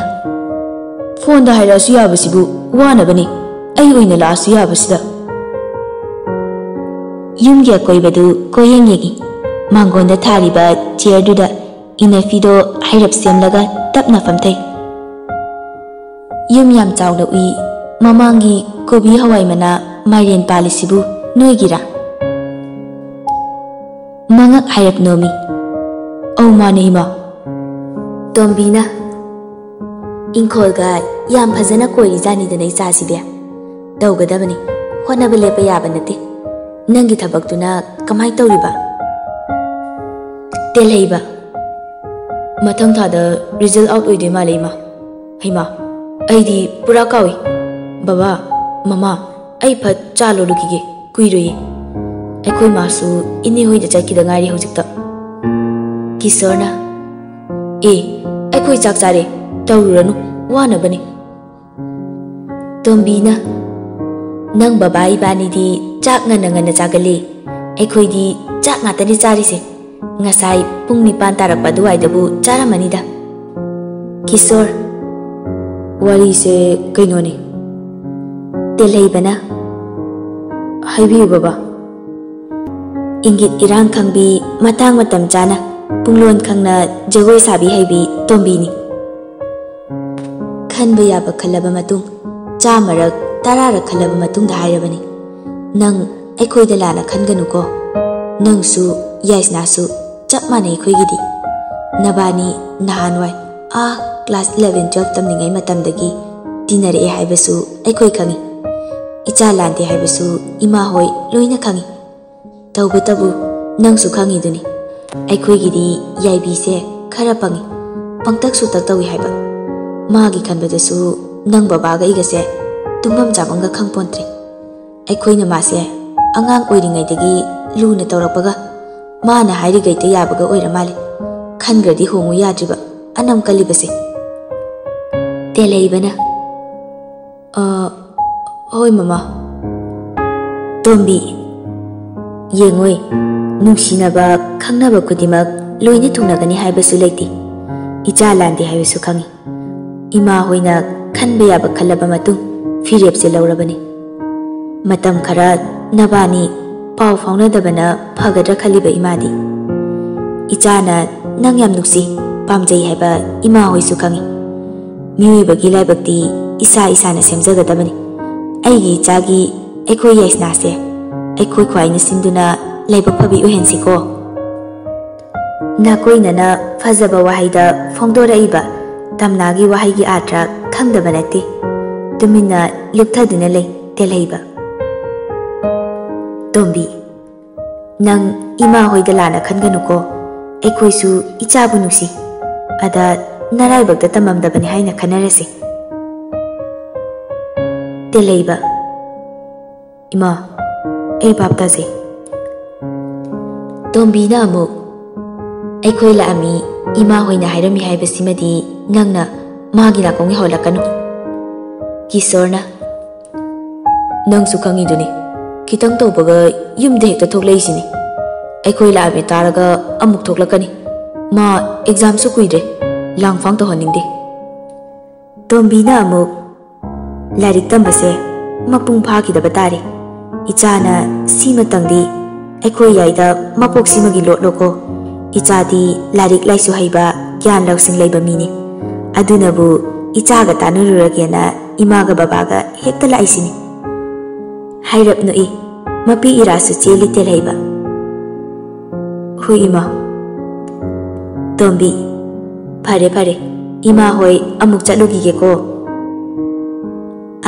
"ꯐꯣꯟꯗ ꯍꯥꯏꯔꯛꯑꯁꯨ ꯌꯥꯕꯁꯤꯕꯨ ꯋꯥꯅꯕꯅꯤ, ꯑꯩ ꯑꯣꯏꯅ ꯂꯥꯛꯑꯁꯨ ꯌꯥꯕꯁꯤꯗ꯫" ꯌꯨꯝꯒꯤ ꯑꯀꯣꯏꯕꯗꯨ ꯀꯣꯏꯌꯦꯡ ꯌꯦꯡꯏ꯫ ꯃꯥꯡꯒꯣꯟꯗ ꯊꯥꯔꯤꯕ ꯆꯤꯌꯔꯗꯨꯗ ꯏꯅꯐꯤꯗꯣ ꯍꯩꯔꯞ ꯁꯦꯝꯂꯒ ꯇꯞꯅ ꯐꯝꯊꯩ꯫ ꯌꯨꯝ ꯌꯥꯝ ꯆꯥꯎꯅ ꯎꯏ꯫ ꯃꯃꯥꯡꯒꯤ ꯀꯣꯕꯤ ꯍꯋꯥꯏ ꯃꯅꯥ ꯃꯥꯏꯔꯦꯟ ꯄꯥꯜꯂꯤꯁꯤꯕꯨ ꯅꯣꯏꯒꯤꯔꯥ? ꯃꯉꯛ ꯍꯥꯏꯔꯞ ꯅꯣꯝꯃꯤ꯫ "ꯑꯧ, ꯃꯥꯅꯦ, ꯏꯃꯥ꯫" ꯇꯣꯝꯕꯤꯅ, "ꯏꯪꯈꯣꯜꯒ ꯌꯥꯝ ꯐꯖꯅ ꯀꯣꯏꯔꯤꯖꯥꯠꯅꯤꯗꯅ ꯏꯆꯥꯁꯤꯗꯤ꯫ ꯇꯧꯒꯗꯕꯅꯤ, ꯍꯣꯠꯅꯕ ꯂꯦꯞꯄ ꯌꯥꯕ ꯅꯠꯇꯦ꯫ ꯅꯪꯒꯤ ꯊꯕꯛꯇꯨꯅ ꯀꯃꯥꯏ ꯇꯧꯔꯤꯕ?" ꯇꯦꯜꯍꯩꯕ, "ꯃꯊꯪ ꯊꯥꯗ ꯔꯤꯖꯜ ꯑꯥꯎꯠ ꯑꯣꯏꯗꯣꯏ ꯃꯥꯜꯂꯦ, ꯏꯃꯥ꯫ ꯍꯩꯃꯥ, ꯑꯩꯗꯤ ꯄꯨꯔꯥ ꯀꯥꯎꯏ꯫ ꯕꯕꯥ, ꯃꯃꯥ, ꯑꯩ ꯐꯠ ꯆꯥ ꯂꯣꯜꯂꯨꯈꯤꯒꯦ, ꯀꯨꯏꯔꯣꯏꯌꯦ꯫ ꯑꯩꯈꯣꯏ ꯃꯥꯁꯨ ꯏꯅꯦ ꯍꯣꯏꯗ ꯆꯠꯈꯤꯗ ꯉꯥꯏꯔꯤ ꯍꯧꯖꯤꯛꯇ꯫" ꯀꯤꯁꯣꯔꯅ, "ꯑꯦ, ꯑꯩꯈꯣꯏ ꯆꯥꯛ ꯆꯥꯔꯦ, ꯇꯧꯔꯨꯔꯅꯨ, ꯋꯥꯅꯕꯅꯤ꯫" ꯇꯣꯝꯕꯤꯅ, ꯅꯪ ꯕꯕꯥ ꯏꯕꯥꯅꯤꯗꯤ ꯆꯥꯛ ꯉꯟꯅ ꯉꯟꯅ ꯆꯥꯒꯜꯂꯤ꯫ ꯑꯩꯈꯣꯏꯗꯤ ꯆꯥꯛ ꯉꯥꯛꯇꯅꯤ ꯆꯥꯔꯤꯁꯦ꯫ ꯉꯁꯥꯏ ꯄꯨꯡ ꯅꯤꯄꯥꯟ ꯇꯥꯔꯛꯄ ꯑꯗꯨꯋꯥꯏꯗꯕꯨ ꯆꯥꯔꯝꯃꯅꯤꯗ꯫ ꯀꯤꯁꯣꯔ, ꯋꯥꯔꯤꯁꯦ ꯀꯩꯅꯣꯅꯤ꯫ ꯇꯦꯜꯍꯩꯕꯅ, ꯍꯥꯏꯕꯤꯌꯨ ꯕꯕꯥ꯫ ꯏꯪꯒꯤꯠ ꯏꯔꯥꯡ ꯈꯪꯕꯤ, ꯃꯇꯥꯡ ꯃꯇꯝ ꯆꯥꯅ ꯄꯨꯡꯂꯣꯟ ꯈꯪꯅ ꯖꯒꯣꯏ ꯁꯥꯕꯤ ꯍꯩꯕꯤ ꯇꯣꯝꯕꯤꯅꯤ꯫ ꯈꯟꯕ ꯌꯥꯕ ꯈꯜꯂꯕ ꯃꯇꯨꯡ, ꯆꯥꯝꯃꯔꯛ ꯇꯔꯥꯔꯛ ꯈꯜꯂꯕ ꯃꯇꯨꯡꯗ ꯍꯥꯏꯔꯕꯅꯤ, "ꯅꯪ ꯑꯩꯈꯣꯏꯗ ꯂꯥꯟꯅ ꯈꯟꯒꯅꯨꯀꯣ꯫ ꯅꯪꯁꯨ ꯌꯥꯏꯁꯅꯥꯁꯨ ꯆꯞ ꯃꯥꯟꯅꯩ ꯑꯩꯈꯣꯏꯒꯤꯗꯤ꯫ ꯅꯕꯥꯅꯤ ꯅꯍꯥꯟꯋꯥꯏ ꯑꯥ ꯀ꯭ꯂꯥꯁ ꯏꯂꯚꯦꯟ ꯇꯨꯋꯦꯜꯐ ꯇꯝꯂꯤꯉꯩ ꯃꯇꯝꯗꯒꯤ ꯇꯤꯟꯅꯔꯛꯑꯦ ꯍꯥꯏꯕꯁꯨ ꯑꯩꯈꯣꯏ ꯈꯪꯉꯤ꯫ ꯏꯆꯥ ꯂꯥꯟꯗꯦ ꯍꯥꯏꯕꯁꯨ ꯏꯃꯥ ꯍꯣꯏ ꯂꯣꯏꯅ ꯈꯪꯉꯤ꯫ ꯇꯧꯕꯇꯕꯨ ꯅꯪꯁꯨ ꯈꯪꯉꯤꯗꯨꯅꯤ, ꯑꯩꯈꯣꯏꯒꯤꯗꯤ ꯌꯥꯏꯕꯤꯁꯦ ꯈꯔ ꯄꯪꯉꯤ, ꯄꯪꯇꯛ ꯁꯨꯇꯛ ꯇꯧꯏ ꯍꯥꯏꯕ꯫ ꯃꯥꯒꯤ ꯈꯟꯕꯗꯁꯨ ꯅꯪ ꯕꯕꯥꯒ ꯑꯩꯒꯁꯦ ꯇꯨꯝꯐꯝ ꯆꯥꯐꯝꯒ ꯈꯪꯄꯣꯟꯇ꯭ꯔꯦ꯫ ꯑꯩꯈꯣꯏꯅ ꯃꯥꯁꯦ ꯑꯉꯥꯡ ꯑꯣꯏꯔꯤꯉꯩꯗꯒꯤ ꯂꯨꯅ ꯇꯧꯔꯛꯄꯒ ꯃꯥꯅ ꯍꯥꯏꯔꯤꯈꯩꯗ ꯌꯥꯕꯒ ꯑꯣꯏꯔ ꯃꯥꯜꯂꯦ꯫ ꯈꯟꯈ꯭ꯔꯗꯤ ꯍꯣꯡꯉꯨ ꯌꯥꯗ꯭ꯔꯤꯕ ꯑꯅꯝ ꯀꯜꯂꯤꯕꯁꯦ꯫" ꯇꯦꯜꯍꯩꯕꯅ, "ꯑ, ꯍꯣꯏ ꯃꯃꯥ꯫" ꯇꯣꯝꯕꯤ, ꯌꯦꯡꯉꯣꯏ, ꯅꯨꯡꯁꯤꯅꯕ, ꯈꯪꯅꯕ ꯈꯨꯗꯤꯡꯃꯛ ꯂꯣꯏꯅ ꯊꯨꯡꯅꯒꯅꯤ ꯍꯥꯏꯕꯁꯨ ꯂꯩꯇꯦ꯫ ꯏꯆꯥ ꯂꯥꯟꯗꯦ ꯍꯥꯏꯕꯁꯨ ꯈꯪꯉꯤ꯫ ꯏꯃꯥ ꯍꯣꯏꯅ ꯈꯟꯕ ꯌꯥꯕ ꯈꯜꯂꯕ ꯃꯇꯨꯡ ꯐꯤꯔꯦꯞꯁꯦ ꯂꯧꯔꯕꯅꯤ꯫ ꯃꯇꯝ ꯈꯔ ꯅꯕꯥꯅꯤ ꯄꯥꯎ ꯐꯥꯎꯅꯗꯕꯅ ꯐꯒꯗ꯭ꯔꯥ ꯈꯜꯂꯤꯕ ꯏꯃꯥꯗꯤ꯫ ꯏꯆꯥꯅ ꯅꯪ ꯌꯥꯝ ꯅꯨꯡꯁꯤ, ꯄꯥꯝꯖꯩ ꯍꯥꯏꯕ ꯏꯃꯥ ꯍꯣꯏꯁꯨ ꯈꯪꯉꯤ꯫ ꯃꯤꯑꯣꯏꯕꯒꯤ ꯂꯥꯏꯕꯛꯇꯤ ꯏꯁꯥ ꯏꯁꯥꯅ ꯁꯦꯝꯖꯒꯗꯕꯅꯤ꯫ ꯑꯩꯒꯤ ꯏꯆꯥꯒꯤ ꯑꯩꯈꯣꯏ ꯌꯥꯏꯁꯅꯥꯁꯦ ꯑꯩꯈꯣꯏ ꯈ꯭ꯋꯥꯏꯅ ꯁꯤꯟꯗꯨꯅ ꯂꯥꯏꯕꯛ ꯐꯕꯤ ꯑꯣꯏꯍꯟꯁꯤꯀꯣ꯫ ꯅꯥꯀꯣꯏꯅꯅ ꯐꯖꯕ ꯋꯥꯍꯩꯗ ꯐꯣꯡꯗꯣꯔꯛꯏꯕ ꯇꯝꯅꯥꯒꯤ ꯋꯥꯍꯩꯒꯤ ꯑꯥꯔꯊ ꯈꯪꯗꯕ ꯅꯠꯇꯦ꯫ ꯇꯨꯃꯤꯟꯅ ꯂꯨꯞꯊꯗꯨꯅ ꯂꯩ ꯇꯦꯜꯍꯩꯕ꯫ ꯇꯣꯝꯕꯤ, ꯅꯪ ꯏꯃꯥ ꯍꯣꯏꯗ ꯂꯥꯟꯅ ꯈꯟꯒꯅꯨꯀꯣ꯫ ꯑꯩꯈꯣꯏꯁꯨ ꯏꯆꯥꯕꯨ ꯅꯨꯡꯁꯤ꯫ ꯑꯗ ꯅꯔꯥꯏꯕꯛꯇ ꯇꯝꯃꯝꯗꯕꯅꯤ ꯍꯥꯏꯅ ꯈꯟꯅꯔꯁꯤ꯫ ꯇꯦꯜꯍꯩꯕ, ꯏꯃꯥ, ꯑꯩ ꯚꯥꯞ ꯇꯥꯖꯩ꯫ ꯇꯣꯝꯕꯤꯅ ꯑꯃꯨꯛ, ꯑꯩꯈꯣꯏ ꯂꯥꯛꯑꯝꯃꯤ, ꯏꯃꯥ ꯍꯣꯏꯅ ꯍꯥꯏꯔꯝꯃꯤ ꯍꯥꯏꯕꯁꯤꯃꯗꯤ ꯅꯪꯅ ꯃꯥꯒꯤ ꯅꯥꯀꯣꯡ ꯌꯧꯍꯜꯂꯛꯀꯅꯨ꯫ ꯀꯤꯁꯣꯔꯅ, ꯅꯪꯁꯨ ꯈꯪꯉꯤꯗꯨꯅꯤ, ꯈꯤꯇꯪ ꯇꯧꯕꯒ ꯌꯨꯝꯗ ꯍꯦꯛꯇ ꯊꯣꯛꯂꯛꯏꯁꯤꯅꯤ꯫ ꯑꯩꯈꯣꯏ ꯂꯥꯛꯑꯝꯃꯦ ꯇꯥꯔꯒ ꯑꯃꯨꯛ ꯊꯣꯛꯂꯛꯀꯅꯤ꯫ ꯃꯥ ꯑꯦꯛꯖꯥꯝꯁꯨ ꯀꯨꯏꯗ꯭ꯔꯦ, ꯂꯥꯡꯐꯥꯡ ꯇꯧꯍꯟꯅꯤꯡꯗꯦ꯫ ꯇꯣꯝꯕꯤꯅ ꯑꯃꯨꯛ, "ꯂꯥꯏꯔꯤꯛ ꯇꯝꯕꯁꯦ ꯃꯄꯨꯡ ꯐꯥꯈꯤꯗꯕ ꯇꯥꯔꯦ꯫ ꯏꯆꯥꯅ ꯁꯤꯃꯇꯪꯗꯤ ꯑꯩꯈꯣꯏ ꯌꯥꯏꯗ ꯃꯄꯣꯛꯁꯤꯃꯒꯤ ꯂꯣꯠꯂꯣꯀꯣ꯫ ꯏꯆꯥꯗꯤ ꯂꯥꯏꯔꯤꯛ ꯂꯥꯏꯁꯨ ꯍꯩꯕ, ꯒ꯭ꯌꯥꯟ ꯂꯧꯁꯤꯡ ꯂꯩꯕ ꯃꯤꯅꯤ꯫ ꯑꯗꯨꯅꯕꯨ ꯏꯆꯥꯒ ꯇꯥꯟꯅꯔꯨꯔꯒꯦꯅ ꯏꯃꯥꯒ ꯕꯕꯥꯒ ꯍꯦꯛꯇ ꯂꯥꯛꯏꯁꯤꯅꯤ꯫ ꯍꯥꯏꯔꯞ ꯅꯣꯛꯏ꯫ ꯃꯄꯤ ꯏꯔꯥꯁꯨ ꯆꯦꯜꯂꯤ ꯇꯦꯜꯍꯩꯕ꯫ ꯍꯣꯏ ꯏꯃꯥ꯫ ꯇꯣꯝꯕꯤ, ꯐꯔꯦ ꯐꯔꯦ, ꯏꯃꯥ ꯍꯣꯏ ꯑꯃꯨꯛ ꯆꯠꯂꯨꯈꯤꯒꯦꯀꯣ꯫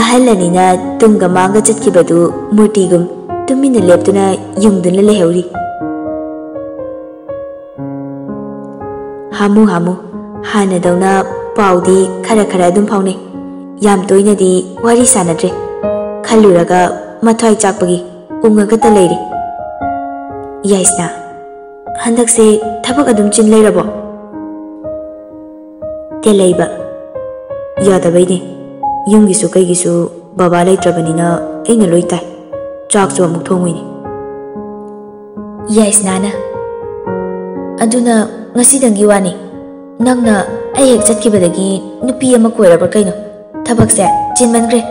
ꯑꯍꯜ ꯑꯅꯤꯅ ꯇꯨꯡꯒ ꯃꯥꯡꯒ ꯆꯠꯈꯤꯕꯗꯨ ꯃꯨꯔꯇꯤꯒꯨꯝ ꯇꯨꯃꯤꯟꯅ ꯂꯦꯞꯇꯨꯅ ꯌꯨꯡꯗꯨꯅ ꯂꯩꯍꯧꯔꯤ꯫ ꯍꯥꯃꯨ ꯍꯥꯃꯨ, ꯍꯥꯟꯅꯗꯧꯅ ꯄꯥꯎꯗꯤ ꯈꯔ ꯈꯔ ꯑꯗꯨꯝ ꯐꯥꯎꯅꯩ꯫ ꯌꯥꯝ ꯇꯣꯏꯅꯗꯤ ꯋꯥꯔꯤ ꯁꯥꯟꯅꯗ꯭ꯔꯦ꯫ ꯈꯜꯂꯨꯔꯒ ꯃꯊ꯭ꯋꯥꯏ ꯆꯥꯛꯄꯒꯤ ꯎꯪꯉꯒꯇ ꯂꯩꯔꯦ꯫ ꯌꯥꯏꯁꯅꯥ, ꯍꯟꯗꯛꯁꯦ ꯊꯕꯛ ꯑꯗꯨꯝ ꯆꯤꯟ ꯂꯩꯔꯕꯣ? ꯇꯦꯜꯂꯩꯕ, ꯌꯥꯗꯕꯩꯅꯦ꯫ ꯌꯨꯝꯒꯤꯁꯨ ꯀꯩꯒꯤꯁꯨ ꯕꯕꯥ ꯂꯩꯇ꯭ꯔꯕꯅꯤꯅ ꯑꯩꯅ ꯂꯣꯏ ꯇꯥꯏ꯫ ꯆꯥꯛꯁꯨ ꯑꯃꯨꯛ ꯊꯣꯡꯉꯨꯏꯅꯦ꯫ ꯌꯥꯏꯁꯅꯥꯅ, ꯑꯗꯨꯅ ꯉꯁꯤꯗꯪꯒꯤ ꯋꯥꯅꯤ꯫ ꯅꯪꯅ ꯑꯩ ꯍꯦꯛ ꯆꯠꯈꯤꯕꯗꯒꯤ ꯅꯨꯄꯤ ꯑꯃ ꯀꯣꯏꯔꯕ꯭ꯔꯥ ꯀꯩꯅꯣ? ꯊꯕꯛꯁꯦ ꯆꯤꯟꯃꯟꯈ꯭ꯔꯦ꯫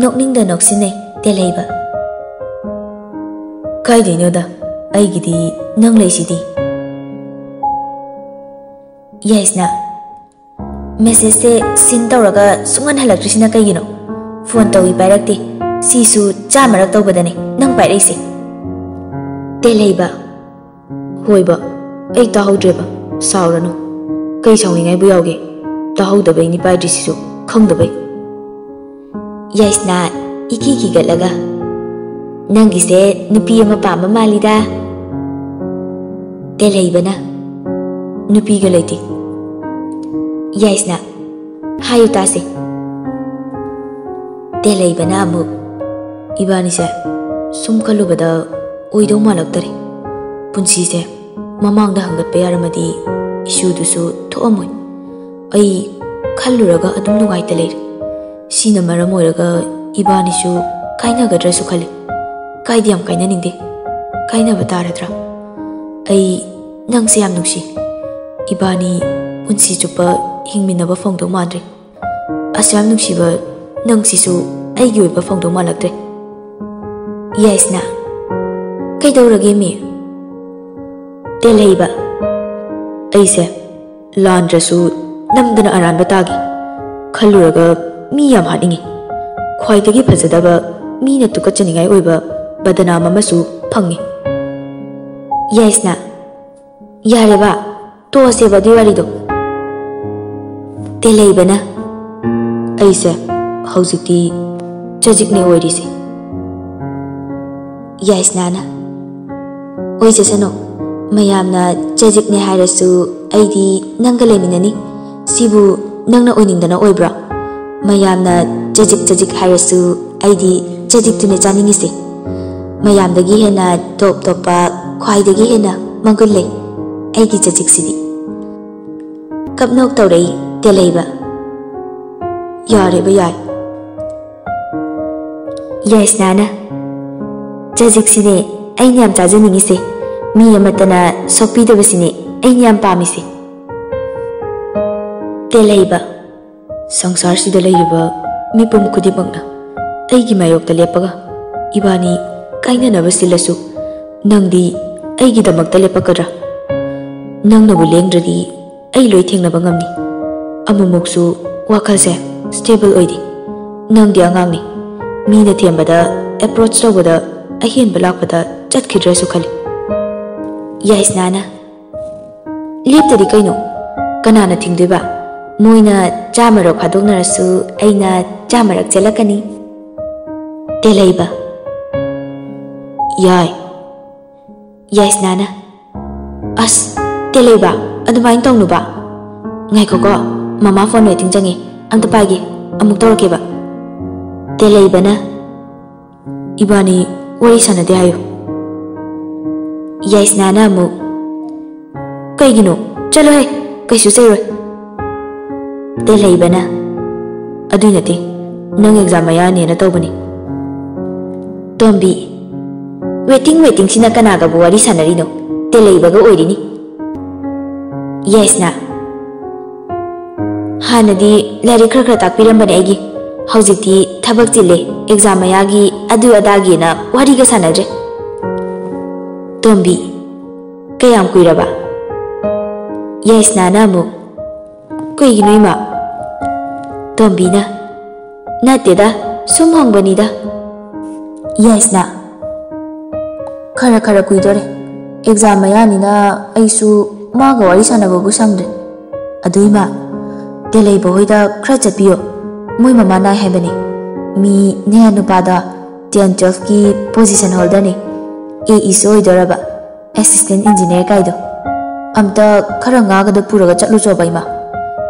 ꯅꯣꯛꯅꯤꯡꯗ ꯅꯣꯛꯁꯤꯟꯅꯩ ꯇꯦꯜꯍꯩꯕ꯫ ꯀꯥꯏꯗꯩꯅꯣꯗ, ꯑꯩꯒꯤꯗꯤ ꯅꯪ ꯂꯩꯁꯤꯗꯤ꯫ ꯌꯥꯏꯁꯅꯥ, ꯃꯦꯁꯦꯖꯁꯦ ꯁꯤꯟ ꯇꯧꯔꯒ ꯁꯨꯡꯍꯟ ꯍꯜꯂꯛꯇ꯭ꯔꯤꯁꯤꯅ ꯀꯩꯒꯤꯅꯣ? ꯐꯣꯟ ꯇꯧꯏ ꯄꯥꯏꯔꯛꯇꯦ꯫ ꯁꯤꯁꯨ ꯆꯥꯝꯃꯔꯛ ꯇꯧꯕꯗꯅꯦ ꯅꯪ ꯄꯥꯏꯔꯛꯏꯁꯦ꯫ ꯇꯦꯜꯍꯩꯕ, ꯍꯣꯏꯕ, ꯑꯩ ꯇꯥꯍꯧꯗ꯭ꯔꯦꯕ꯫ ꯁꯥꯎꯔꯅꯨ꯫ ꯀꯩ ꯁꯥꯎꯅꯤꯡꯉꯥꯏꯕꯨ ꯌꯥꯎꯒꯦ? ꯇꯥꯍꯧꯗꯕꯩꯅꯤ ꯄꯥꯏꯗ꯭ꯔꯤꯁꯤꯁꯨ, ꯈꯪꯗꯕꯩ꯫ ꯌꯥꯏꯁꯅꯥ, ꯏꯀꯤ ꯀꯤꯒꯠꯂꯒ, ꯅꯪꯒꯤꯁꯦ ꯅꯨꯄꯤ ꯑꯃ ꯄꯥꯝꯕ ꯃꯥꯜꯂꯤꯗ꯫ ꯇꯦꯜꯍꯩꯕꯅ, ꯅꯨꯄꯤꯒ ꯂꯩꯇꯦ꯫ ꯌꯥꯏꯁꯅꯥ, ꯍꯥꯏꯌꯨ ꯇꯥꯁꯦ꯫ ꯇꯦꯜꯍꯩꯕꯅ ꯑꯃꯨꯛ, ꯏꯕꯥꯅꯤꯁꯦ ꯁꯨꯝ ꯈꯜꯂꯨꯕꯗ ꯑꯣꯏꯗꯧ ꯃꯥꯜꯂꯛꯇꯔꯦ꯫ ꯄꯨꯟꯁꯤꯁꯦ ꯃꯃꯥꯡꯗ ꯍꯪꯒꯠꯄ ꯌꯥꯔꯝꯃꯗꯤ ꯏꯁꯨꯗꯨꯁꯨ ꯊꯣꯛꯑꯝꯃꯣꯏ꯫ ꯑꯩ ꯈꯜꯂꯨꯔꯒ ꯑꯗꯨꯝ ꯅꯨꯡꯉꯥꯏꯇ ꯂꯩꯔꯦ꯫ ꯁꯤꯅ ꯃꯔꯝ ꯑꯣꯏꯔꯒ ꯏꯕꯥꯅꯤꯁꯨ ꯀꯥꯏꯅꯒꯗ꯭ꯔꯁꯨ ꯈꯜꯂꯤ꯫ ꯀꯥꯏꯗꯤ ꯌꯥꯝ ꯀꯥꯏꯅꯅꯤꯡꯗꯦ꯫ ꯀꯥꯏꯅꯕ ꯇꯥꯔꯗ꯭ꯔꯥ? ꯑꯩ ꯅꯪꯁꯦ ꯌꯥꯝ ꯅꯨꯡꯁꯤ꯫ ꯏꯕꯥꯅꯤ ꯄꯨꯟꯁꯤ ꯆꯨꯞꯄ ꯍꯤꯡꯃꯤꯟꯅꯕ ꯐꯪꯗꯧ ꯃꯥꯟꯗ꯭ꯔꯦ꯫ ꯑꯁꯨꯛ ꯌꯥꯝ ꯅꯨꯡꯁꯤꯕ ꯅꯪꯁꯤꯁꯨ ꯑꯩꯒꯤ ꯑꯣꯏꯕ ꯐꯪꯗꯧ ꯃꯥꯜꯂꯛꯇ꯭ꯔꯦ꯫ ꯌꯥꯏꯁꯅꯥ, ꯀꯩꯗꯧꯔꯒꯦ ꯃꯤ? ꯇꯦꯜꯍꯩꯕ, ꯑꯩꯁꯦ ꯂꯥꯟꯗ꯭ꯔꯁꯨ ꯅꯝꯗꯅ ꯑꯔꯥꯟꯕ ꯇꯥꯈꯤ꯫ ꯈꯜꯂꯨꯔꯒ ꯃꯤ ꯌꯥꯝ ꯍꯥꯠꯅꯤꯡꯉꯤ꯫ ꯈ꯭ꯋꯥꯏꯗꯒꯤ ꯐꯖꯗꯕ, ꯃꯤꯅ ꯇꯨꯀꯠꯆꯅꯤꯡꯉꯥꯏ ꯑꯣꯏꯕ ꯕꯗꯅꯥꯝ ꯑꯃꯁꯨ ꯐꯪꯉꯤ꯫ ꯌꯥꯏꯁꯅꯥ, ꯌꯥꯔꯦꯕ, ꯇꯣꯛꯑꯁꯦꯕ ꯑꯗꯨꯏ ꯋꯥꯔꯤꯗꯣ꯫ ꯇꯦꯜꯍꯩꯕꯅ, ꯑꯩꯁꯦ ꯍꯧꯖꯤꯛꯇꯤ ꯆꯖꯤꯛꯅꯦ ꯑꯣꯏꯔꯤꯁꯦ꯫ ꯌꯥꯏꯁꯅꯥꯅ, ꯑꯣꯏꯖꯁꯅꯨ, ꯃꯌꯥꯝꯅ ꯆꯖꯤꯛꯅꯦ ꯍꯥꯏꯔꯁꯨ ꯑꯩꯗꯤ ꯅꯪꯒ ꯂꯩꯃꯤꯟꯅꯅꯤ꯫ ꯁꯤꯕꯨ ꯅꯪꯅ ꯑꯣꯏꯅꯤꯡꯗꯅ ꯑꯣꯏꯕ꯭ꯔꯣ? ꯃꯌꯥꯝꯅ ꯆꯖꯤꯛ ꯆꯖꯤꯛ ꯍꯥꯏꯔꯁꯨ ꯑꯩꯗꯤ ꯆꯖꯤꯛꯇꯨꯅꯦ ꯆꯥꯅꯤꯡꯉꯤꯁꯦ꯫ ꯃꯌꯥꯝꯗꯒꯤ ꯍꯦꯟꯅ ꯇꯣꯞ ꯇꯣꯞꯄ, ꯈ꯭ꯋꯥꯏꯗꯒꯤ ꯍꯦꯟꯅ ꯃꯒꯨꯟ ꯂꯩ ꯑꯩꯒꯤ ꯆꯖꯤꯛꯁꯤꯗꯤ꯫ ꯀꯞꯅꯣꯛ ꯇꯧꯔꯛꯏ ꯇꯦꯜꯍꯩꯕ꯫ ꯌꯥꯔꯦꯕ, ꯌꯥꯏ꯫ ꯌꯥꯏꯁꯅꯥꯅ, ꯆꯖꯤꯛꯁꯤꯅꯦ ꯑꯩꯅ ꯌꯥꯝ ꯆꯥꯖꯅꯤꯡꯉꯤꯁꯦ꯫ ꯃꯤ ꯑꯃꯠꯇꯅ ꯁꯣꯛꯄꯤꯗꯕꯁꯤꯅꯦ ꯑꯩꯅ ꯌꯥꯝ ꯄꯥꯝꯃꯤꯁꯦ꯫ ꯇꯦꯜꯍꯩꯕ, ꯁꯪꯁꯥꯔꯁꯤꯗ ꯂꯩꯔꯤꯕ ꯃꯤꯄꯨꯝ ꯈꯨꯗꯤꯡꯃꯛꯅ ꯑꯩꯒꯤ ꯃꯥꯌꯣꯛꯇ ꯂꯦꯞꯄꯒ ꯏꯕꯥꯅꯤ ꯀꯥꯏꯅꯅꯕ ꯁꯤꯜꯂꯁꯨ, ꯅꯪꯗꯤ ꯑꯩꯒꯤꯗꯃꯛꯇ ꯂꯦꯞꯄꯛꯀꯗ꯭ꯔꯥ? ꯅꯪꯅꯕꯨ ꯂꯦꯡꯗ꯭ꯔꯗꯤ ꯑꯩ ꯂꯣꯏ ꯊꯦꯡꯅꯕ ꯉꯝꯅꯤ꯫ ꯑꯃꯨꯛꯃꯨꯛꯁꯨ ꯋꯥꯈꯜꯁꯦ stable ꯑꯣꯏꯗꯦ꯫ ꯅꯪꯗꯤ ꯑꯉꯥꯡꯅꯤ꯫ ꯃꯤꯅ ꯊꯦꯝꯕꯗ, approach ꯇꯧꯕꯗ ꯑꯍꯦꯟꯕ ꯂꯥꯛꯄꯗ ꯆꯠꯈꯤꯗ꯭ꯔꯁꯨ ꯈꯜꯂꯤ꯫ ꯌꯥꯏꯁꯅꯥꯅ, ꯂꯦꯞꯇꯗꯤ ꯀꯩꯅꯣ? ꯀꯅꯥꯅ ꯊꯤꯡꯗꯣꯏꯕ? ꯃꯣꯏꯅ ꯆꯥꯝꯃꯔꯛ ꯐꯥꯗꯣꯛꯅꯔꯁꯨ ꯑꯩꯅ ꯆꯥꯝꯃꯔꯛ ꯆꯦꯜꯂꯛꯀꯅꯤ꯫ ꯇꯦꯜꯍꯩꯕ, ꯌꯥꯏ꯫ ꯌꯥꯏꯁꯅꯥꯅ, ꯑꯁ, ꯇꯦꯜꯍꯩꯕ, ꯑꯗꯨꯃꯥꯏꯅ ꯇꯧꯅꯨꯕ꯫ ꯉꯥꯏꯈꯣꯀꯣ, ꯃꯃꯥ phone waiting ꯆꯪꯉꯦ, ꯑꯝꯇ ꯄꯥꯏꯒꯦ, ꯑꯃꯨꯛ ꯇꯧꯔꯛꯀꯦꯕ꯫ ꯇꯦꯜꯍꯩꯕꯅ, ꯏꯕꯥꯅꯤ ꯋꯥꯔꯤ ꯁꯥꯟꯅꯗꯦ ꯍꯥꯏꯌꯨ꯫ ꯌꯥꯏꯁꯅꯥꯅ ꯑꯃꯨꯛ, ꯀꯩꯒꯤꯅꯣ? ꯆꯠꯂꯣꯍꯦ, ꯀꯩꯁꯨ ꯆꯩꯔꯣꯏ꯫ ꯇꯦꯜꯍꯩꯕꯅ, ꯑꯗꯨꯏ ꯅꯠꯇꯦ, ꯅꯪ ꯑꯦꯛꯖꯥꯝ ꯃꯌꯥꯅꯦꯅ ꯇꯧꯕꯅꯤ꯫ ꯇꯣꯝꯕꯤ, ꯋꯦꯇꯤꯡ ꯋꯦꯇꯤꯡꯁꯤꯅ ꯀꯅꯥꯒꯕꯨ ꯋꯥꯔꯤ ꯁꯥꯟꯅꯔꯤꯅꯣ? ꯇꯦꯂꯩꯕꯒ ꯑꯣꯏꯔꯤꯅꯤ꯫ ꯌꯥꯏꯁꯅꯥ, ꯍꯥꯟꯅꯗꯤ ꯂꯥꯏꯔꯤꯛ ꯈꯔ ꯈꯔ ꯇꯥꯛꯄꯤꯔꯝꯕꯅꯦ ꯑꯩꯒꯤ꯫ ꯍꯧꯖꯤꯛꯇꯤ ꯊꯕꯛ ꯆꯤꯜꯂꯦ, ꯑꯦꯛꯖꯥꯝ ꯃꯌꯥꯒꯤ ꯑꯗꯨ ꯑꯗꯥꯒꯤꯅ ꯋꯥꯔꯤꯒ ꯁꯥꯟꯅꯗ꯭ꯔꯦ꯫ ꯇꯣꯝꯕꯤ, ꯀꯌꯥꯝ ꯀꯨꯏꯔꯕ? ꯌꯥꯏꯁꯅꯥꯅ ꯑꯃꯨꯛ, ꯀꯩꯒꯤꯅꯣ ꯏꯃꯥ? ꯇꯣꯝꯕꯤꯅ, ꯅꯠꯇꯦꯗ, ꯁꯨꯝ ꯍꯪꯕꯅꯤꯗ꯫ ꯌꯥꯏꯁꯅꯥ, ꯈꯔ ꯈꯔ ꯀꯨꯏꯗꯣꯔꯦ꯫ ꯑꯦꯛꯖꯥꯝ ꯃꯌꯥꯅꯤꯅ ꯑꯩꯁꯨ ꯃꯥꯒ ꯋꯥꯔꯤ ꯁꯥꯟꯅꯕꯕꯨ ꯁꯪꯗ꯭ꯔꯦ꯫ ꯑꯗꯨ ꯏꯃꯥ, ꯇꯦꯂꯩꯕ ꯍꯣꯏꯗ ꯈꯔ ꯆꯠꯄꯤꯌꯣ꯫ ꯃꯣꯏ ꯃꯃꯥ ꯅꯥꯏ ꯍꯥꯏꯕꯅꯦ꯫ ꯃꯤ ꯅꯌꯥ ꯅꯨꯄꯥꯗ ꯇꯦꯟ ꯇꯨꯋꯦꯜꯐꯀꯤ ꯄꯣꯖꯤꯁꯟ ꯍꯣꯜꯗꯔꯅꯦ꯫ ꯑꯦ ꯏꯁꯨ ꯑꯣꯏꯗꯣꯔꯕ꯫ Assistant engineer ꯀꯥꯏꯗꯣ꯫ ꯑꯝꯇ ꯈꯔ ꯉꯥꯒꯗꯣ ꯄꯨꯔꯒ ꯆꯠꯂꯨꯆꯣꯕ ꯏꯃꯥ꯫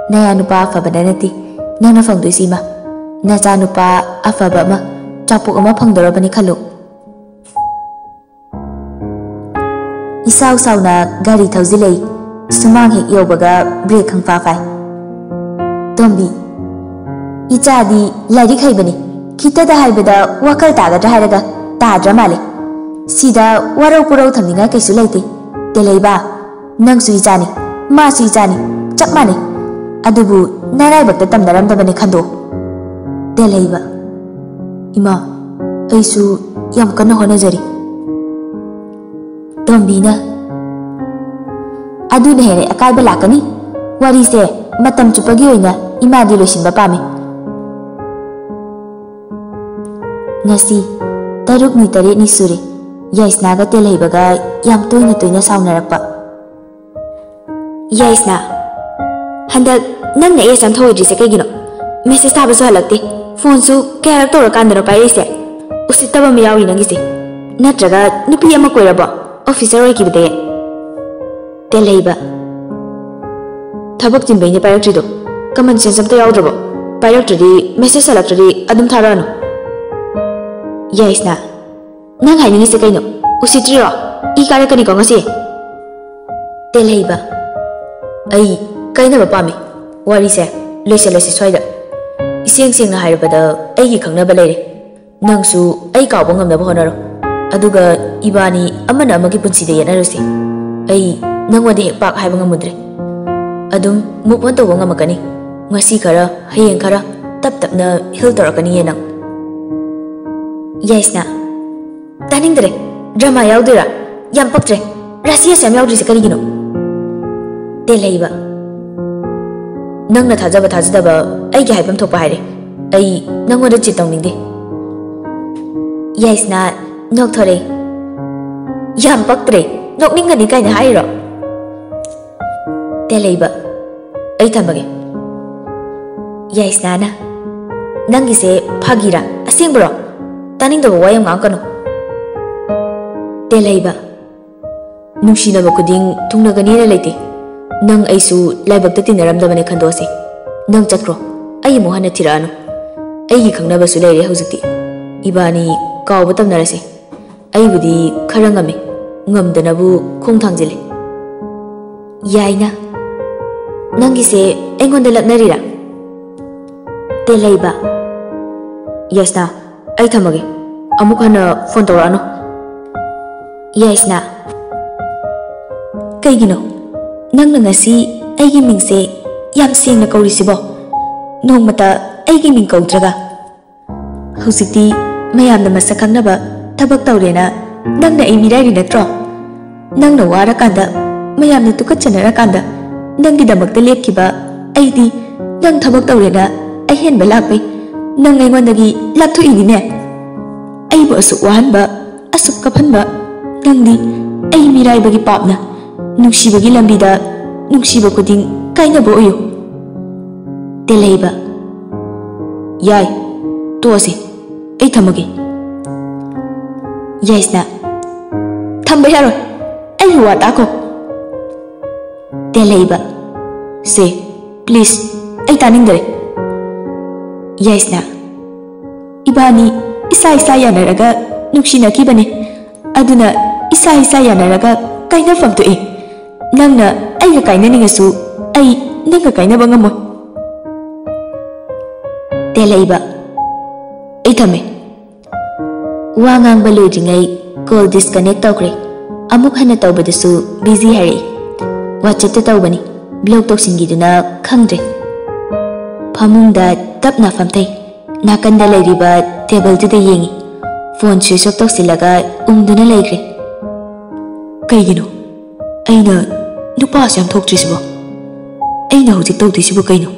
ꯅꯌꯥ ꯅꯨꯄꯥ ꯑꯐꯕꯅ ꯅꯠꯇꯦ ꯅꯪꯅ ꯐꯪꯗꯣꯏꯁꯤ ꯏꯃꯥ꯫ ꯅꯆꯥ ꯅꯨꯄꯥ ꯑꯐꯕ ꯑꯃ, ꯆꯥꯛꯄꯣꯛ ꯑꯃ ꯐꯪꯗꯣꯔꯕꯅꯤ ꯈꯜꯂꯨ꯫ ꯏꯁꯥꯎ ꯁꯥꯎꯅ ꯒꯥꯔꯤ ꯊꯧꯖꯤꯜꯂꯛꯏ꯫ ꯁꯨꯃꯥꯡ ꯍꯦꯛ ꯌꯧꯕꯒ ꯕ꯭ꯔꯦꯛ ꯈꯪꯐꯥ ꯐꯥꯏ꯫ ꯇꯣꯝꯕꯤ, ꯏꯆꯥꯗꯤ ꯂꯥꯏꯔꯤꯛ ꯍꯩꯕꯅꯤ, ꯈꯤꯇꯗ ꯍꯥꯏꯕꯗ ꯋꯥꯈꯜ ꯇꯥꯒꯗ꯭ꯔꯥ ꯍꯥꯏꯔꯒ ꯇꯥꯗ꯭ꯔ ꯃꯥꯜꯂꯦ꯫ ꯁꯤꯗ ꯋꯥꯔꯧ ꯄꯨꯔꯧ ꯊꯝꯅꯤꯡꯉꯥꯏ ꯀꯩꯁꯨ ꯂꯩꯇꯦ꯫ ꯇꯦꯂꯩꯕ, ꯅꯪꯁꯨ ꯏꯆꯥꯅꯤ, ꯃꯥꯁꯨ ꯏꯆꯥꯅꯤ, ꯆꯞ ꯃꯥꯟꯅꯩ꯫ ꯑꯗꯨꯕꯨ ꯅꯔꯥꯏꯕꯛꯇ ꯇꯝꯅꯔꯝꯗꯕꯅꯤ ꯈꯟꯗꯣꯛꯎ꯫ ꯇꯦꯂꯩꯕ, ꯏꯃꯥ, ꯑꯩꯁꯨ ꯌꯥꯝ ꯀꯟꯅ ꯍꯣꯠꯅꯖꯔꯤ꯫ ꯇꯣꯝꯕꯤꯅ, ꯑꯗꯨꯅ ꯍꯦꯟꯅ ꯑꯀꯥꯏꯕ ꯂꯥꯛꯀꯅꯤ꯫ ꯋꯥꯔꯤꯁꯦ ꯃꯇꯝ ꯆꯨꯞꯄꯒꯤ ꯑꯣꯏꯅ ꯏꯃꯥꯗꯤ ꯂꯣꯏꯁꯤꯟꯕ ꯄꯥꯝꯃꯤ꯫ ꯉꯁꯤ ꯇꯔꯨꯛꯅꯤ ꯇꯔꯦꯠꯅꯤ ꯁꯨꯔꯦ ꯌꯥꯏꯁꯅꯥꯒ ꯇꯦꯜꯍꯩꯕꯒ ꯌꯥꯝ ꯇꯣꯏꯅ ꯇꯣꯏꯅ ꯁꯥꯎꯅꯔꯛꯄ꯫ ꯌꯥꯏꯁꯅꯥ, ꯍꯟꯗꯛ ꯅꯪꯅ ꯑꯦ ꯆꯟꯊꯣꯛꯑꯣꯏꯗ꯭ꯔꯤꯁꯦ ꯀꯩꯒꯤꯅꯣ? ꯃꯦꯁꯦꯖ ꯊꯥꯕꯁꯨ ꯍꯜꯂꯛꯇꯦ, ꯐꯣꯟꯁꯨ ꯀꯌꯥꯔꯛ ꯇꯧꯔꯀꯥꯟꯗꯅꯣ ꯄꯥꯏꯔꯛꯏꯁꯦ? ꯎꯁꯤꯠꯇꯕ ꯑꯃ ꯌꯥꯎꯔꯤ ꯅꯪꯒꯤꯁꯦ꯫ ꯅꯠꯇ꯭ꯔꯒ ꯅꯨꯄꯤ ꯑꯃ ꯀꯣꯏꯔꯕꯣ? ꯑꯣꯐꯤꯁꯔ ꯑꯣꯏꯈꯤꯕꯗꯒꯤ꯫ ꯇꯦꯜꯍꯩꯕ, ꯊꯕꯛ ꯆꯤꯟꯕꯩꯅꯦ ꯄꯥꯏꯔꯛꯇ꯭ꯔꯤꯗꯣ꯫ ꯀꯃꯟ ꯁꯦꯟꯁ ꯑꯝꯇ ꯌꯥꯎꯗ꯭ꯔꯕꯣ? ꯄꯥꯏꯔꯛꯇ꯭ꯔꯗꯤ, ꯃꯦꯁꯦꯖ ꯍꯜꯂꯛꯇ꯭ꯔꯗꯤ ꯑꯗꯨꯝ ꯊꯥꯔꯛꯑꯅꯨ꯫ ꯌꯥꯏꯁꯅꯥ, ꯅꯪ ꯍꯥꯏꯅꯤꯡꯉꯤꯁꯦ ꯀꯩꯅꯣ? ꯎꯁꯤꯠꯇ꯭ꯔꯤꯔꯣ? ꯏ ꯀꯥꯔꯛꯀꯅꯤꯀꯣ ꯉꯁꯤ꯫ ꯇꯦꯜꯍꯩꯕ, ꯑꯩ ꯀꯥꯏꯅꯕ ꯄꯥꯝꯃꯤ꯫ ꯋꯥꯔꯤꯁꯦ ꯂꯣꯏꯁꯤꯜꯂꯁꯤ ꯁ꯭ꯋꯥꯏꯗ꯫ ꯏꯁꯦꯡ ꯁꯦꯡꯅ ꯍꯥꯏꯔꯕꯗ, ꯑꯩꯒꯤ ꯈꯪꯅꯕ ꯂꯩꯔꯦ꯫ ꯅꯪꯁꯨ ꯑꯩ ꯀꯥꯎꯕ ꯉꯝꯅꯕ ꯍꯣꯠꯅꯔꯣ꯫ ꯑꯗꯨꯒ ꯏꯕꯥꯅꯤ ꯑꯃꯅ ꯑꯃꯒꯤ ꯄꯨꯟꯁꯤꯗ ꯌꯦꯠꯅꯔꯨꯁꯦ꯫ ꯑꯩ ꯅꯪꯉꯣꯟꯗ ꯍꯦꯛ ꯄꯥꯛ ꯍꯥꯏꯕ ꯉꯝꯃꯨꯗ꯭ꯔꯦ꯫ ꯑꯗꯨꯝ move on ꯇꯧꯕ ꯉꯝꯃꯛꯀꯅꯤ꯫ ꯉꯁꯤ ꯈꯔ, ꯍꯌꯦꯡ ꯈꯔ, ꯇꯞ ꯇꯞꯅ heal ꯇꯧꯔꯛꯀꯅꯤꯌꯦ ꯅꯪ꯫ ꯌꯥꯏꯁꯅꯥ, ꯇꯥꯅꯤꯡꯗ꯭ꯔꯦ꯫ ꯗ꯭ꯔꯃꯥ ꯌꯥꯎꯗꯣꯏꯔꯥ? ꯌꯥꯝ ꯄꯛꯇ꯭ꯔꯦ꯫ ꯔꯥꯁꯤ ꯑꯁꯨꯛ ꯌꯥꯝ ꯌꯥꯎꯗ꯭ꯔꯤꯁꯦ ꯀꯔꯤꯒꯤꯅꯣ? ꯇꯦꯜꯍꯩꯕ, ꯅꯪꯅ ꯊꯥꯖꯕ ꯊꯥꯖꯗꯕ ꯑꯩꯒꯤ ꯍꯥꯏꯐꯝ ꯊꯣꯛꯄ ꯍꯥꯏꯔꯦ꯫ ꯑꯩ ꯅꯪꯉꯣꯟꯗ cheat ꯇꯧꯅꯤꯡꯗꯦ꯫ ꯌꯥꯏꯁꯅꯥ ꯅꯣꯛꯊꯣꯔꯛꯏ꯫ ꯌꯥꯝ ꯄꯛꯇ꯭ꯔꯦ꯫ ꯅꯣꯛꯅꯤꯡꯒꯅꯤ ꯀꯥꯏꯅ ꯍꯥꯏꯔꯤꯔꯣ? ꯇꯦꯜꯍꯩꯕ, ꯑꯩ ꯊꯝꯃꯒꯦ꯫ ꯌꯥꯏꯁꯅꯥꯅ, ꯅꯪꯒꯤꯁꯦ ꯐꯥꯒꯤꯔꯥ? ꯑꯁꯦꯡꯕꯔꯣ? ꯇꯥꯅꯤꯡꯗꯕ ꯋꯥ ꯌꯥꯝ ꯉꯥꯡꯉꯛꯀꯅꯨ꯫ ꯇꯦꯜꯍꯩꯕ, ꯅꯨꯡꯁꯤꯅꯕ ꯈꯨꯗꯤꯡ ꯊꯨꯡꯅꯒꯅꯤꯅ ꯂꯩꯇꯦ꯫ ꯅꯪ ꯑꯩꯁꯨ ꯂꯥꯏꯕꯛꯇ ꯇꯤꯟꯅꯔꯝꯗꯕꯅꯦ ꯈꯟꯗꯣꯛꯑꯁꯦ꯫ ꯅꯪ ꯆꯠꯈ꯭ꯔꯣ꯫ ꯑꯩ ꯑꯃꯨꯛ ꯍꯟꯅ ꯊꯤꯔꯛꯑꯅꯨ꯫ ꯑꯩꯒꯤ ꯈꯪꯅꯕꯁꯨ ꯂꯩꯔꯦ ꯍꯧꯖꯤꯛꯇꯤ꯫ ꯏꯕꯥꯅꯤ ꯀꯥꯎꯕ ꯇꯝꯅꯔꯁꯦ꯫ ꯑꯩꯕꯨꯗꯤ ꯈꯔ ꯉꯝꯃꯤ, ꯉꯝꯗꯅꯕꯨ ꯈꯣꯡ ꯊꯥꯡꯖꯤꯜꯂꯤ꯫ ꯌꯥꯏꯅ, ꯅꯪꯒꯤꯁꯦ ꯑꯩꯉꯣꯟꯗ ꯂꯛꯅꯔꯤꯔꯥ? ꯇꯦꯜꯍꯩꯕ, ꯌꯥꯏꯁꯅꯥ, ꯑꯩ ꯊꯝꯃꯒꯦ꯫ ꯑꯃꯨꯛ ꯍꯟꯅ phone ꯇꯧꯔꯛꯑꯅꯨ꯫ ꯌꯥꯏꯁꯅꯥ, ꯀꯩꯒꯤꯅꯣ ꯅꯪꯅ ꯉꯁꯤ ꯑꯩꯒꯤ ꯃꯤꯡꯁꯦ ꯌꯥꯝ ꯁꯦꯡꯅ ꯀꯧꯔꯤꯁꯤꯕꯣ? ꯅꯣꯡꯃꯇ ꯑꯩꯒꯤ ꯃꯤꯡ ꯀꯧꯗ꯭ꯔꯒ? ꯍꯧꯖꯤꯛꯇꯤ ꯃꯌꯥꯝꯅ ꯃꯁꯛ ꯈꯪꯅꯕ ꯊꯕꯛ ꯇꯧꯔꯦꯅ ꯅꯪꯅ ꯑꯩ ꯃꯤꯔꯥꯏꯔꯤ ꯅꯠꯇ꯭ꯔꯣ? ꯅꯪꯅ ꯋꯥꯔꯀꯥꯟꯗ, ꯃꯌꯥꯝꯅ ꯇꯨꯀꯠꯆꯅꯔꯀꯥꯟꯗ ꯅꯪꯒꯤꯗꯃꯛꯇ ꯂꯦꯞꯈꯤꯕ ꯑꯩꯗꯤ, ꯅꯪ ꯊꯕꯛ ꯇꯧꯔꯦꯅ ꯑꯍꯦꯟꯕ ꯂꯥꯛꯄꯩ ꯅꯪ ꯑꯩꯉꯣꯟꯗꯒꯤ ꯂꯥꯞꯊꯣꯛꯏꯅꯤꯅꯦ꯫ ꯑꯩꯕꯨ ꯑꯁꯨꯛ ꯋꯥꯍꯟꯕ, ꯑꯁꯨꯛ ꯀꯞꯍꯟꯕ ꯅꯪꯗꯤ ꯑꯩ ꯃꯤꯔꯥꯏꯕꯒꯤ ꯄꯥꯞꯅ꯫ ꯅꯨꯡꯁꯤꯕꯒꯤ ꯂꯝꯕꯤꯗ ꯅꯨꯡꯁꯤꯕ ꯈꯨꯗꯤꯡ ꯀꯥꯏꯅꯕ ꯑꯣꯏꯌꯨ꯫ ꯇꯦꯜꯍꯩꯕ, ꯌꯥꯏ, ꯇꯣꯛꯑꯁꯦ, ꯑꯩ ꯊꯝꯃꯒꯦ꯫ ꯌꯥꯏꯁꯅꯥ, ꯊꯝꯕ ꯌꯥꯔꯣꯏ, ꯑꯩꯒꯤ ꯋꯥ ꯇꯥꯈꯣ꯫ ꯇꯦꯜꯍꯩꯕ, ꯁꯦ, please, ꯑꯩ ꯇꯥꯅꯤꯡꯗꯔꯦ꯫ ꯌꯥꯏꯁꯅꯥ, ꯏꯕꯥꯅꯤ ꯏꯁꯥ ꯏꯁꯥ ꯌꯥꯅꯔꯒ ꯅꯨꯡꯁꯤꯅꯈꯤꯕꯅꯦ꯫ ꯑꯗꯨꯅ ꯏꯁꯥ ꯏꯁꯥ ꯌꯥꯅꯔꯒ ꯀꯥꯏꯅꯐꯝ ꯊꯣꯛꯑꯦ꯫ ꯅꯪꯅ ꯑꯩꯒ ꯀꯥꯏꯅꯅꯤꯡꯉꯁꯨ ꯑꯩ ꯅꯪꯒ ꯀꯥꯏꯅꯕ ꯉꯝꯃꯣꯏ꯫ ꯇꯦꯜꯂꯛꯏꯕ꯫ ꯑꯩ ꯊꯝꯃꯦ꯫ ꯋꯥ ꯉꯥꯡꯕ ꯂꯣꯏꯗ꯭ꯔꯤꯉꯩ call disconnect ꯇꯧꯈ꯭ꯔꯦ꯫ ꯑꯃꯨꯛ ꯍꯟꯅ ꯇꯧꯕꯗꯁꯨ busy ꯍꯥꯏꯔꯛꯏ꯫ WhatsApp-ꯇ ꯇꯧꯕꯅꯤ, block ꯇꯧꯁꯤꯟꯈꯤꯗꯨꯅ ꯈꯪꯗ꯭ꯔꯦ꯫ ꯐꯃꯨꯡꯗ ꯇꯞꯅ ꯐꯝꯊꯩ꯫ ꯅꯥꯀꯟꯗ ꯂꯩꯔꯤꯕ tableꯗꯨꯗ ꯌꯦꯡꯉꯤ꯫ Phone switch off ꯇꯧꯁꯤꯜꯂꯒ ꯎꯪꯗꯨꯅ ꯂꯩꯈ꯭ꯔꯦ꯫ ꯀꯩꯒꯤꯅꯣ ꯑꯩꯅ ꯅꯨꯄꯥꯁꯦ ꯌꯥꯝ ꯊꯣꯛꯇ꯭ꯔꯤꯁꯤꯕꯣ? ꯑꯩꯅ ꯍꯧꯖꯤꯛ ꯇꯧꯗꯣꯏꯁꯤꯕꯨ ꯀꯩꯅꯣ?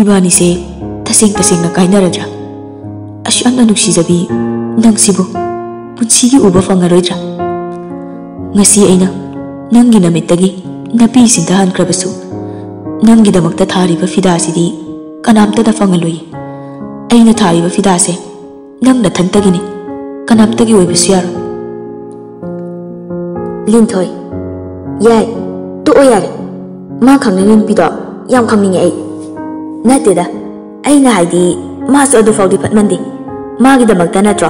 ꯏꯕꯥꯅꯤꯁꯦ ꯇꯁꯦꯡ ꯇꯁꯦꯡꯅ ꯀꯥꯏꯅꯔꯗ꯭ꯔꯥ? ꯑꯁꯨꯛ ꯌꯥꯝꯅ ꯅꯨꯡꯁꯤꯖꯕꯤ ꯅꯪꯁꯤꯕꯨ ꯄꯨꯟꯁꯤꯒꯤ ꯎꯕ ꯐꯪꯉꯔꯣꯏꯗ꯭ꯔꯥ? ꯉꯁꯤ ꯑꯩꯅ ꯅꯪꯒꯤ ꯅꯃꯤꯠꯇꯒꯤ ꯅꯥꯄꯤ ꯁꯤꯟꯊꯍꯟꯈ꯭ꯔꯕꯁꯨ, ꯅꯪꯒꯤꯗꯃꯛꯇ ꯊꯥꯔꯤꯕ ꯐꯤꯗꯥꯁꯤꯗꯤ ꯀꯅꯥꯝꯇꯗ ꯐꯪꯍꯜꯂꯣꯏꯌꯦ꯫ ꯑꯩꯅ ꯊꯥꯔꯤꯕ ꯐꯤꯗꯥꯁꯦ ꯅꯪ ꯅꯊꯟꯇꯒꯤꯅꯤ, ꯀꯅꯥꯝꯇꯒꯤ ꯑꯣꯏꯕꯁꯨ ꯌꯥꯔꯣꯏ꯫ ꯂꯤꯟꯊꯣꯏ, ꯌꯥꯏ, ꯇꯣꯛꯑꯣ ꯌꯥꯔꯦ꯫ ꯃꯥ ꯈꯪꯅꯤꯡꯉꯤ ꯅꯨꯄꯤꯗꯣ ꯌꯥꯝ ꯈꯪꯅꯤꯡꯉꯦ ꯑꯩ꯫ ꯅꯠꯇꯦꯗ, ꯑꯩꯅ ꯍꯥꯏꯗꯤ ꯃꯥꯁꯨ ꯑꯗꯨ ꯐꯥꯎꯗꯤ ꯐꯠꯃꯟꯗꯦ꯫ ꯃꯥꯒꯤꯗꯃꯛꯇ ꯅꯠꯇ꯭ꯔꯣ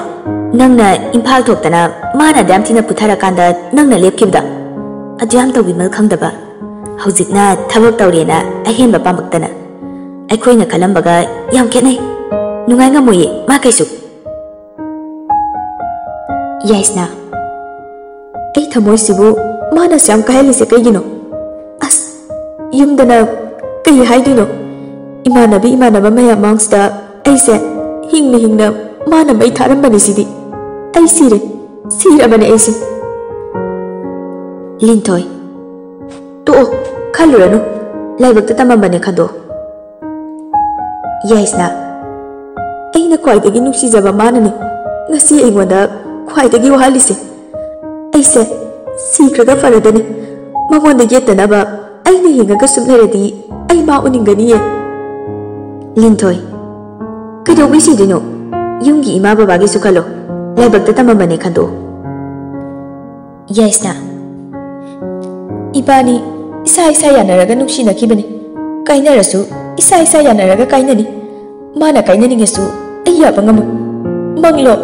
ꯅꯪꯅ ꯏꯝꯐꯥꯜ ꯊꯣꯛꯇꯅ ꯃꯥꯅ ꯑꯗꯨꯌꯥꯝ ꯊꯤꯅ ꯄꯨꯊꯔꯀꯥꯟꯗ ꯅꯪꯅ ꯂꯦꯞꯈꯤꯕꯗꯣ? ꯑꯗꯨꯌꯥꯝ ꯇꯧꯕꯤꯃꯜ ꯈꯪꯗꯕ꯫ ꯍꯧꯖꯤꯛꯅ ꯊꯕꯛ ꯇꯧꯔꯦꯅ ꯑꯍꯦꯟꯕ ꯄꯥꯝꯃꯛꯇꯅ꯫ ꯑꯩꯈꯣꯏꯅ ꯈꯜꯂꯝꯕꯒ ꯌꯥꯝ ꯈꯦꯠꯅꯩ꯫ ꯅꯨꯡꯉꯥꯏ ꯉꯝꯃꯣꯏꯌꯦ ꯃꯥ ꯀꯩꯁꯨ꯫ ꯌꯥꯏꯁꯅꯥ, ꯑꯩ ꯊꯃꯣꯏꯁꯤꯕꯨ ꯃꯥꯅ ꯑꯁꯨꯛ ꯌꯥꯝ ꯀꯥꯏꯍꯜꯂꯤꯁꯦ ꯀꯩꯒꯤꯅꯣ? ꯑꯁ, ꯌꯨꯝꯗꯅ ꯀꯩ ꯍꯥꯏꯗꯣꯏꯅꯣ? ꯏꯃꯥꯟꯅꯕꯤ ꯏꯃꯥꯟꯅꯕ ꯃꯌꯥꯝ ꯃꯥꯡꯁꯤꯗ ꯑꯩꯁꯦ ꯍꯤꯡꯅ ꯍꯤꯡꯅ ꯃꯥꯅ ꯃꯩ ꯊꯥꯔꯝꯕꯅꯤ ꯁꯤꯗꯤ꯫ ꯑꯩ ꯁꯤꯔꯦ, ꯁꯤꯔꯕꯅꯦ ꯑꯩꯁꯦ꯫ ꯂꯤꯟꯊꯣꯏ, ꯇꯣꯛꯑꯣ, ꯈꯜꯂꯨꯔꯅꯨ꯫ ꯂꯥꯏꯕꯛꯇ ꯇꯝꯃꯝꯕꯅꯦ ꯈꯟꯗꯣꯛꯑꯣ꯫ ꯌꯥꯏꯁꯅꯥ, ꯑꯩꯅ ꯈ꯭ꯋꯥꯏꯗꯒꯤ ꯅꯨꯡꯁꯤꯖꯕ ꯃꯥꯅꯅꯦ ꯉꯁꯤ ꯑꯩꯉꯣꯟꯗ ꯈ꯭ꯋꯥꯏꯗꯒꯤ ꯋꯥꯍꯜꯂꯤꯁꯦ꯫ ꯑꯩꯁꯦ ꯁꯤꯈ꯭ꯔꯒ ꯐꯔꯗꯅꯦ꯫ ꯃꯉꯣꯟꯗ ꯌꯦꯠꯇꯅꯕ ꯑꯩꯅ ꯍꯤꯡꯉꯒ ꯁꯨꯝ ꯂꯩꯔꯗꯤ ꯑꯩ ꯃꯥ ꯎꯅꯤꯡꯒꯅꯤꯌꯦ꯫ ꯂꯤꯟꯊꯣꯏ, ꯀꯩꯗꯧꯕꯩ ꯁꯤꯗꯣꯏꯅꯣ? ꯌꯨꯝꯒꯤ ꯏꯃꯥ ꯕꯕꯥꯒꯤꯁꯨ ꯈꯜꯂꯣ꯫ ꯂꯥꯏꯕꯛꯇ ꯇꯝꯃꯝꯕꯅꯦ ꯈꯟꯗꯣꯛꯑꯣ꯫ ꯌꯥꯏꯁꯅꯥ, ꯏꯕꯥꯅꯤ ꯏꯁꯥ ꯏꯁꯥ ꯌꯥꯅꯔꯒ ꯅꯨꯡꯁꯤꯅꯈꯤꯕꯅꯤ꯫ ꯀꯥꯏꯅꯔꯁꯨ ꯏꯁꯥ ꯏꯁꯥ ꯌꯥꯅꯔꯒ ꯀꯥꯏꯅꯅꯤ꯫ ꯃꯥꯅ ꯀꯥꯏꯅꯅꯤꯡꯉꯁꯨ ꯑꯩ ꯌꯥꯕ ꯉꯝꯃꯣꯏ꯫ ꯃꯪꯂꯣ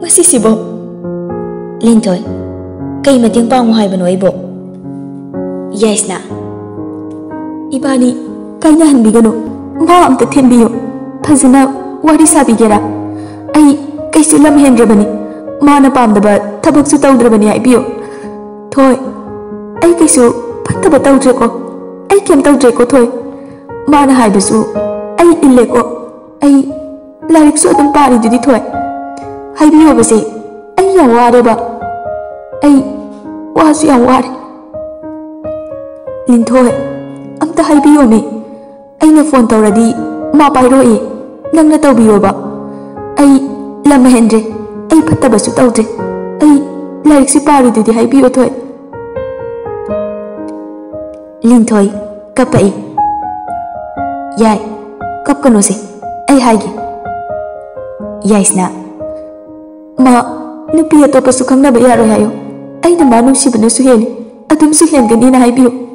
ꯉꯁꯤꯁꯤꯕꯣ? ꯂꯤꯟꯊꯣꯏ, ꯀꯩ ꯃꯇꯦꯡ ꯄꯥꯡꯉꯨ ꯍꯥꯏꯕꯅꯣ ꯑꯩꯕꯣ? ꯌꯥꯏꯁꯅꯥ, ꯏꯕꯥꯅꯤ ꯀꯥꯏꯅꯍꯟꯕꯤꯒꯅꯨ꯫ ꯃꯥ ꯑꯝꯇ ꯊꯦꯝꯕꯤꯌꯨ꯫ ꯐꯖꯅ ꯋꯥꯔꯤ ꯁꯥꯕꯤꯒꯦꯔꯥ? ꯑꯩ ꯀꯩꯁꯨ ꯂꯝ ꯍꯦꯟꯗ꯭ꯔꯕꯅꯤ, ꯃꯥꯅ ꯄꯥꯝꯗꯕ ꯊꯕꯛꯁꯨ ꯇꯧꯗ꯭ꯔꯕꯅꯤ ꯍꯥꯏꯕꯤꯌꯨ꯫ ꯊꯣꯏ, ꯑꯩ ꯀꯩꯁꯨ ꯐꯠꯇꯕ ꯇꯧꯗ꯭ꯔꯦꯀꯣ, ꯑꯩ ꯀꯩꯝ ꯇꯧꯗ꯭ꯔꯦꯀꯣ ꯊꯣꯏ꯫ ꯃꯥꯅ ꯍꯥꯏꯕꯁꯨ ꯑꯩ ꯏꯜꯂꯦꯀꯣ, ꯑꯩ ꯂꯥꯏꯔꯤꯛꯁꯨ ꯑꯗꯨꯝ ꯄꯥꯔꯤꯗꯨꯗꯤ ꯊꯣꯏ꯫ ꯍꯥꯏꯕꯤꯌꯣꯕꯁꯦ, ꯑꯩ ꯌꯥꯝ ꯋꯥꯔꯦꯕ, ꯑꯩ ꯋꯥꯁꯨ ꯌꯥꯝ ꯋꯥꯔꯦ꯫ ꯂꯤꯟꯊꯣꯏ, ꯑꯝꯇ ꯍꯥꯏꯕꯤꯌꯣꯅꯦ꯫ ꯑꯩꯅ ꯐꯣꯟ ꯇꯧꯔꯗꯤ ꯃꯥ ꯄꯥꯏꯔꯛꯑꯣꯏ꯫ ꯅꯪꯅ ꯇꯧꯕꯤꯌꯣꯕ꯫ ꯑꯩ ꯂꯝ ꯍꯦꯟꯗ꯭ꯔꯦ꯫ ꯑꯩ ꯐꯠꯇꯕꯁꯨ ꯇꯧꯗ꯭ꯔꯦ꯫ ꯑꯩ ꯂꯥꯏꯔꯤꯛꯁꯨ ꯄꯥꯔꯤꯗꯨꯗꯤ ꯍꯥꯏꯕꯤꯌꯣ ꯊꯣꯏ꯫ ꯂꯤꯟꯊꯣꯏ ꯀꯞꯄꯛꯏ꯫ ꯌꯥꯏ, ꯀꯞꯀꯅꯨꯁꯦ꯫ ꯑꯩ ꯍꯥꯏꯒꯦ꯫ ꯌꯥꯏꯁꯅꯥ, ꯃꯥ ꯅꯨꯄꯤ ꯑꯇꯣꯞꯄꯁꯨ ꯈꯪꯅꯕ ꯌꯥꯔꯣꯏ ꯍꯥꯏꯌꯣ꯫ ꯑꯩꯅ ꯃꯥ ꯅꯨꯡꯁꯤꯕꯅꯁꯨ ꯍꯦꯜꯂꯤ꯫ ꯑꯗꯨꯝꯁꯨ ꯍꯦꯟꯒꯅꯤꯅ ꯍꯥꯏꯕꯤꯌꯨ꯫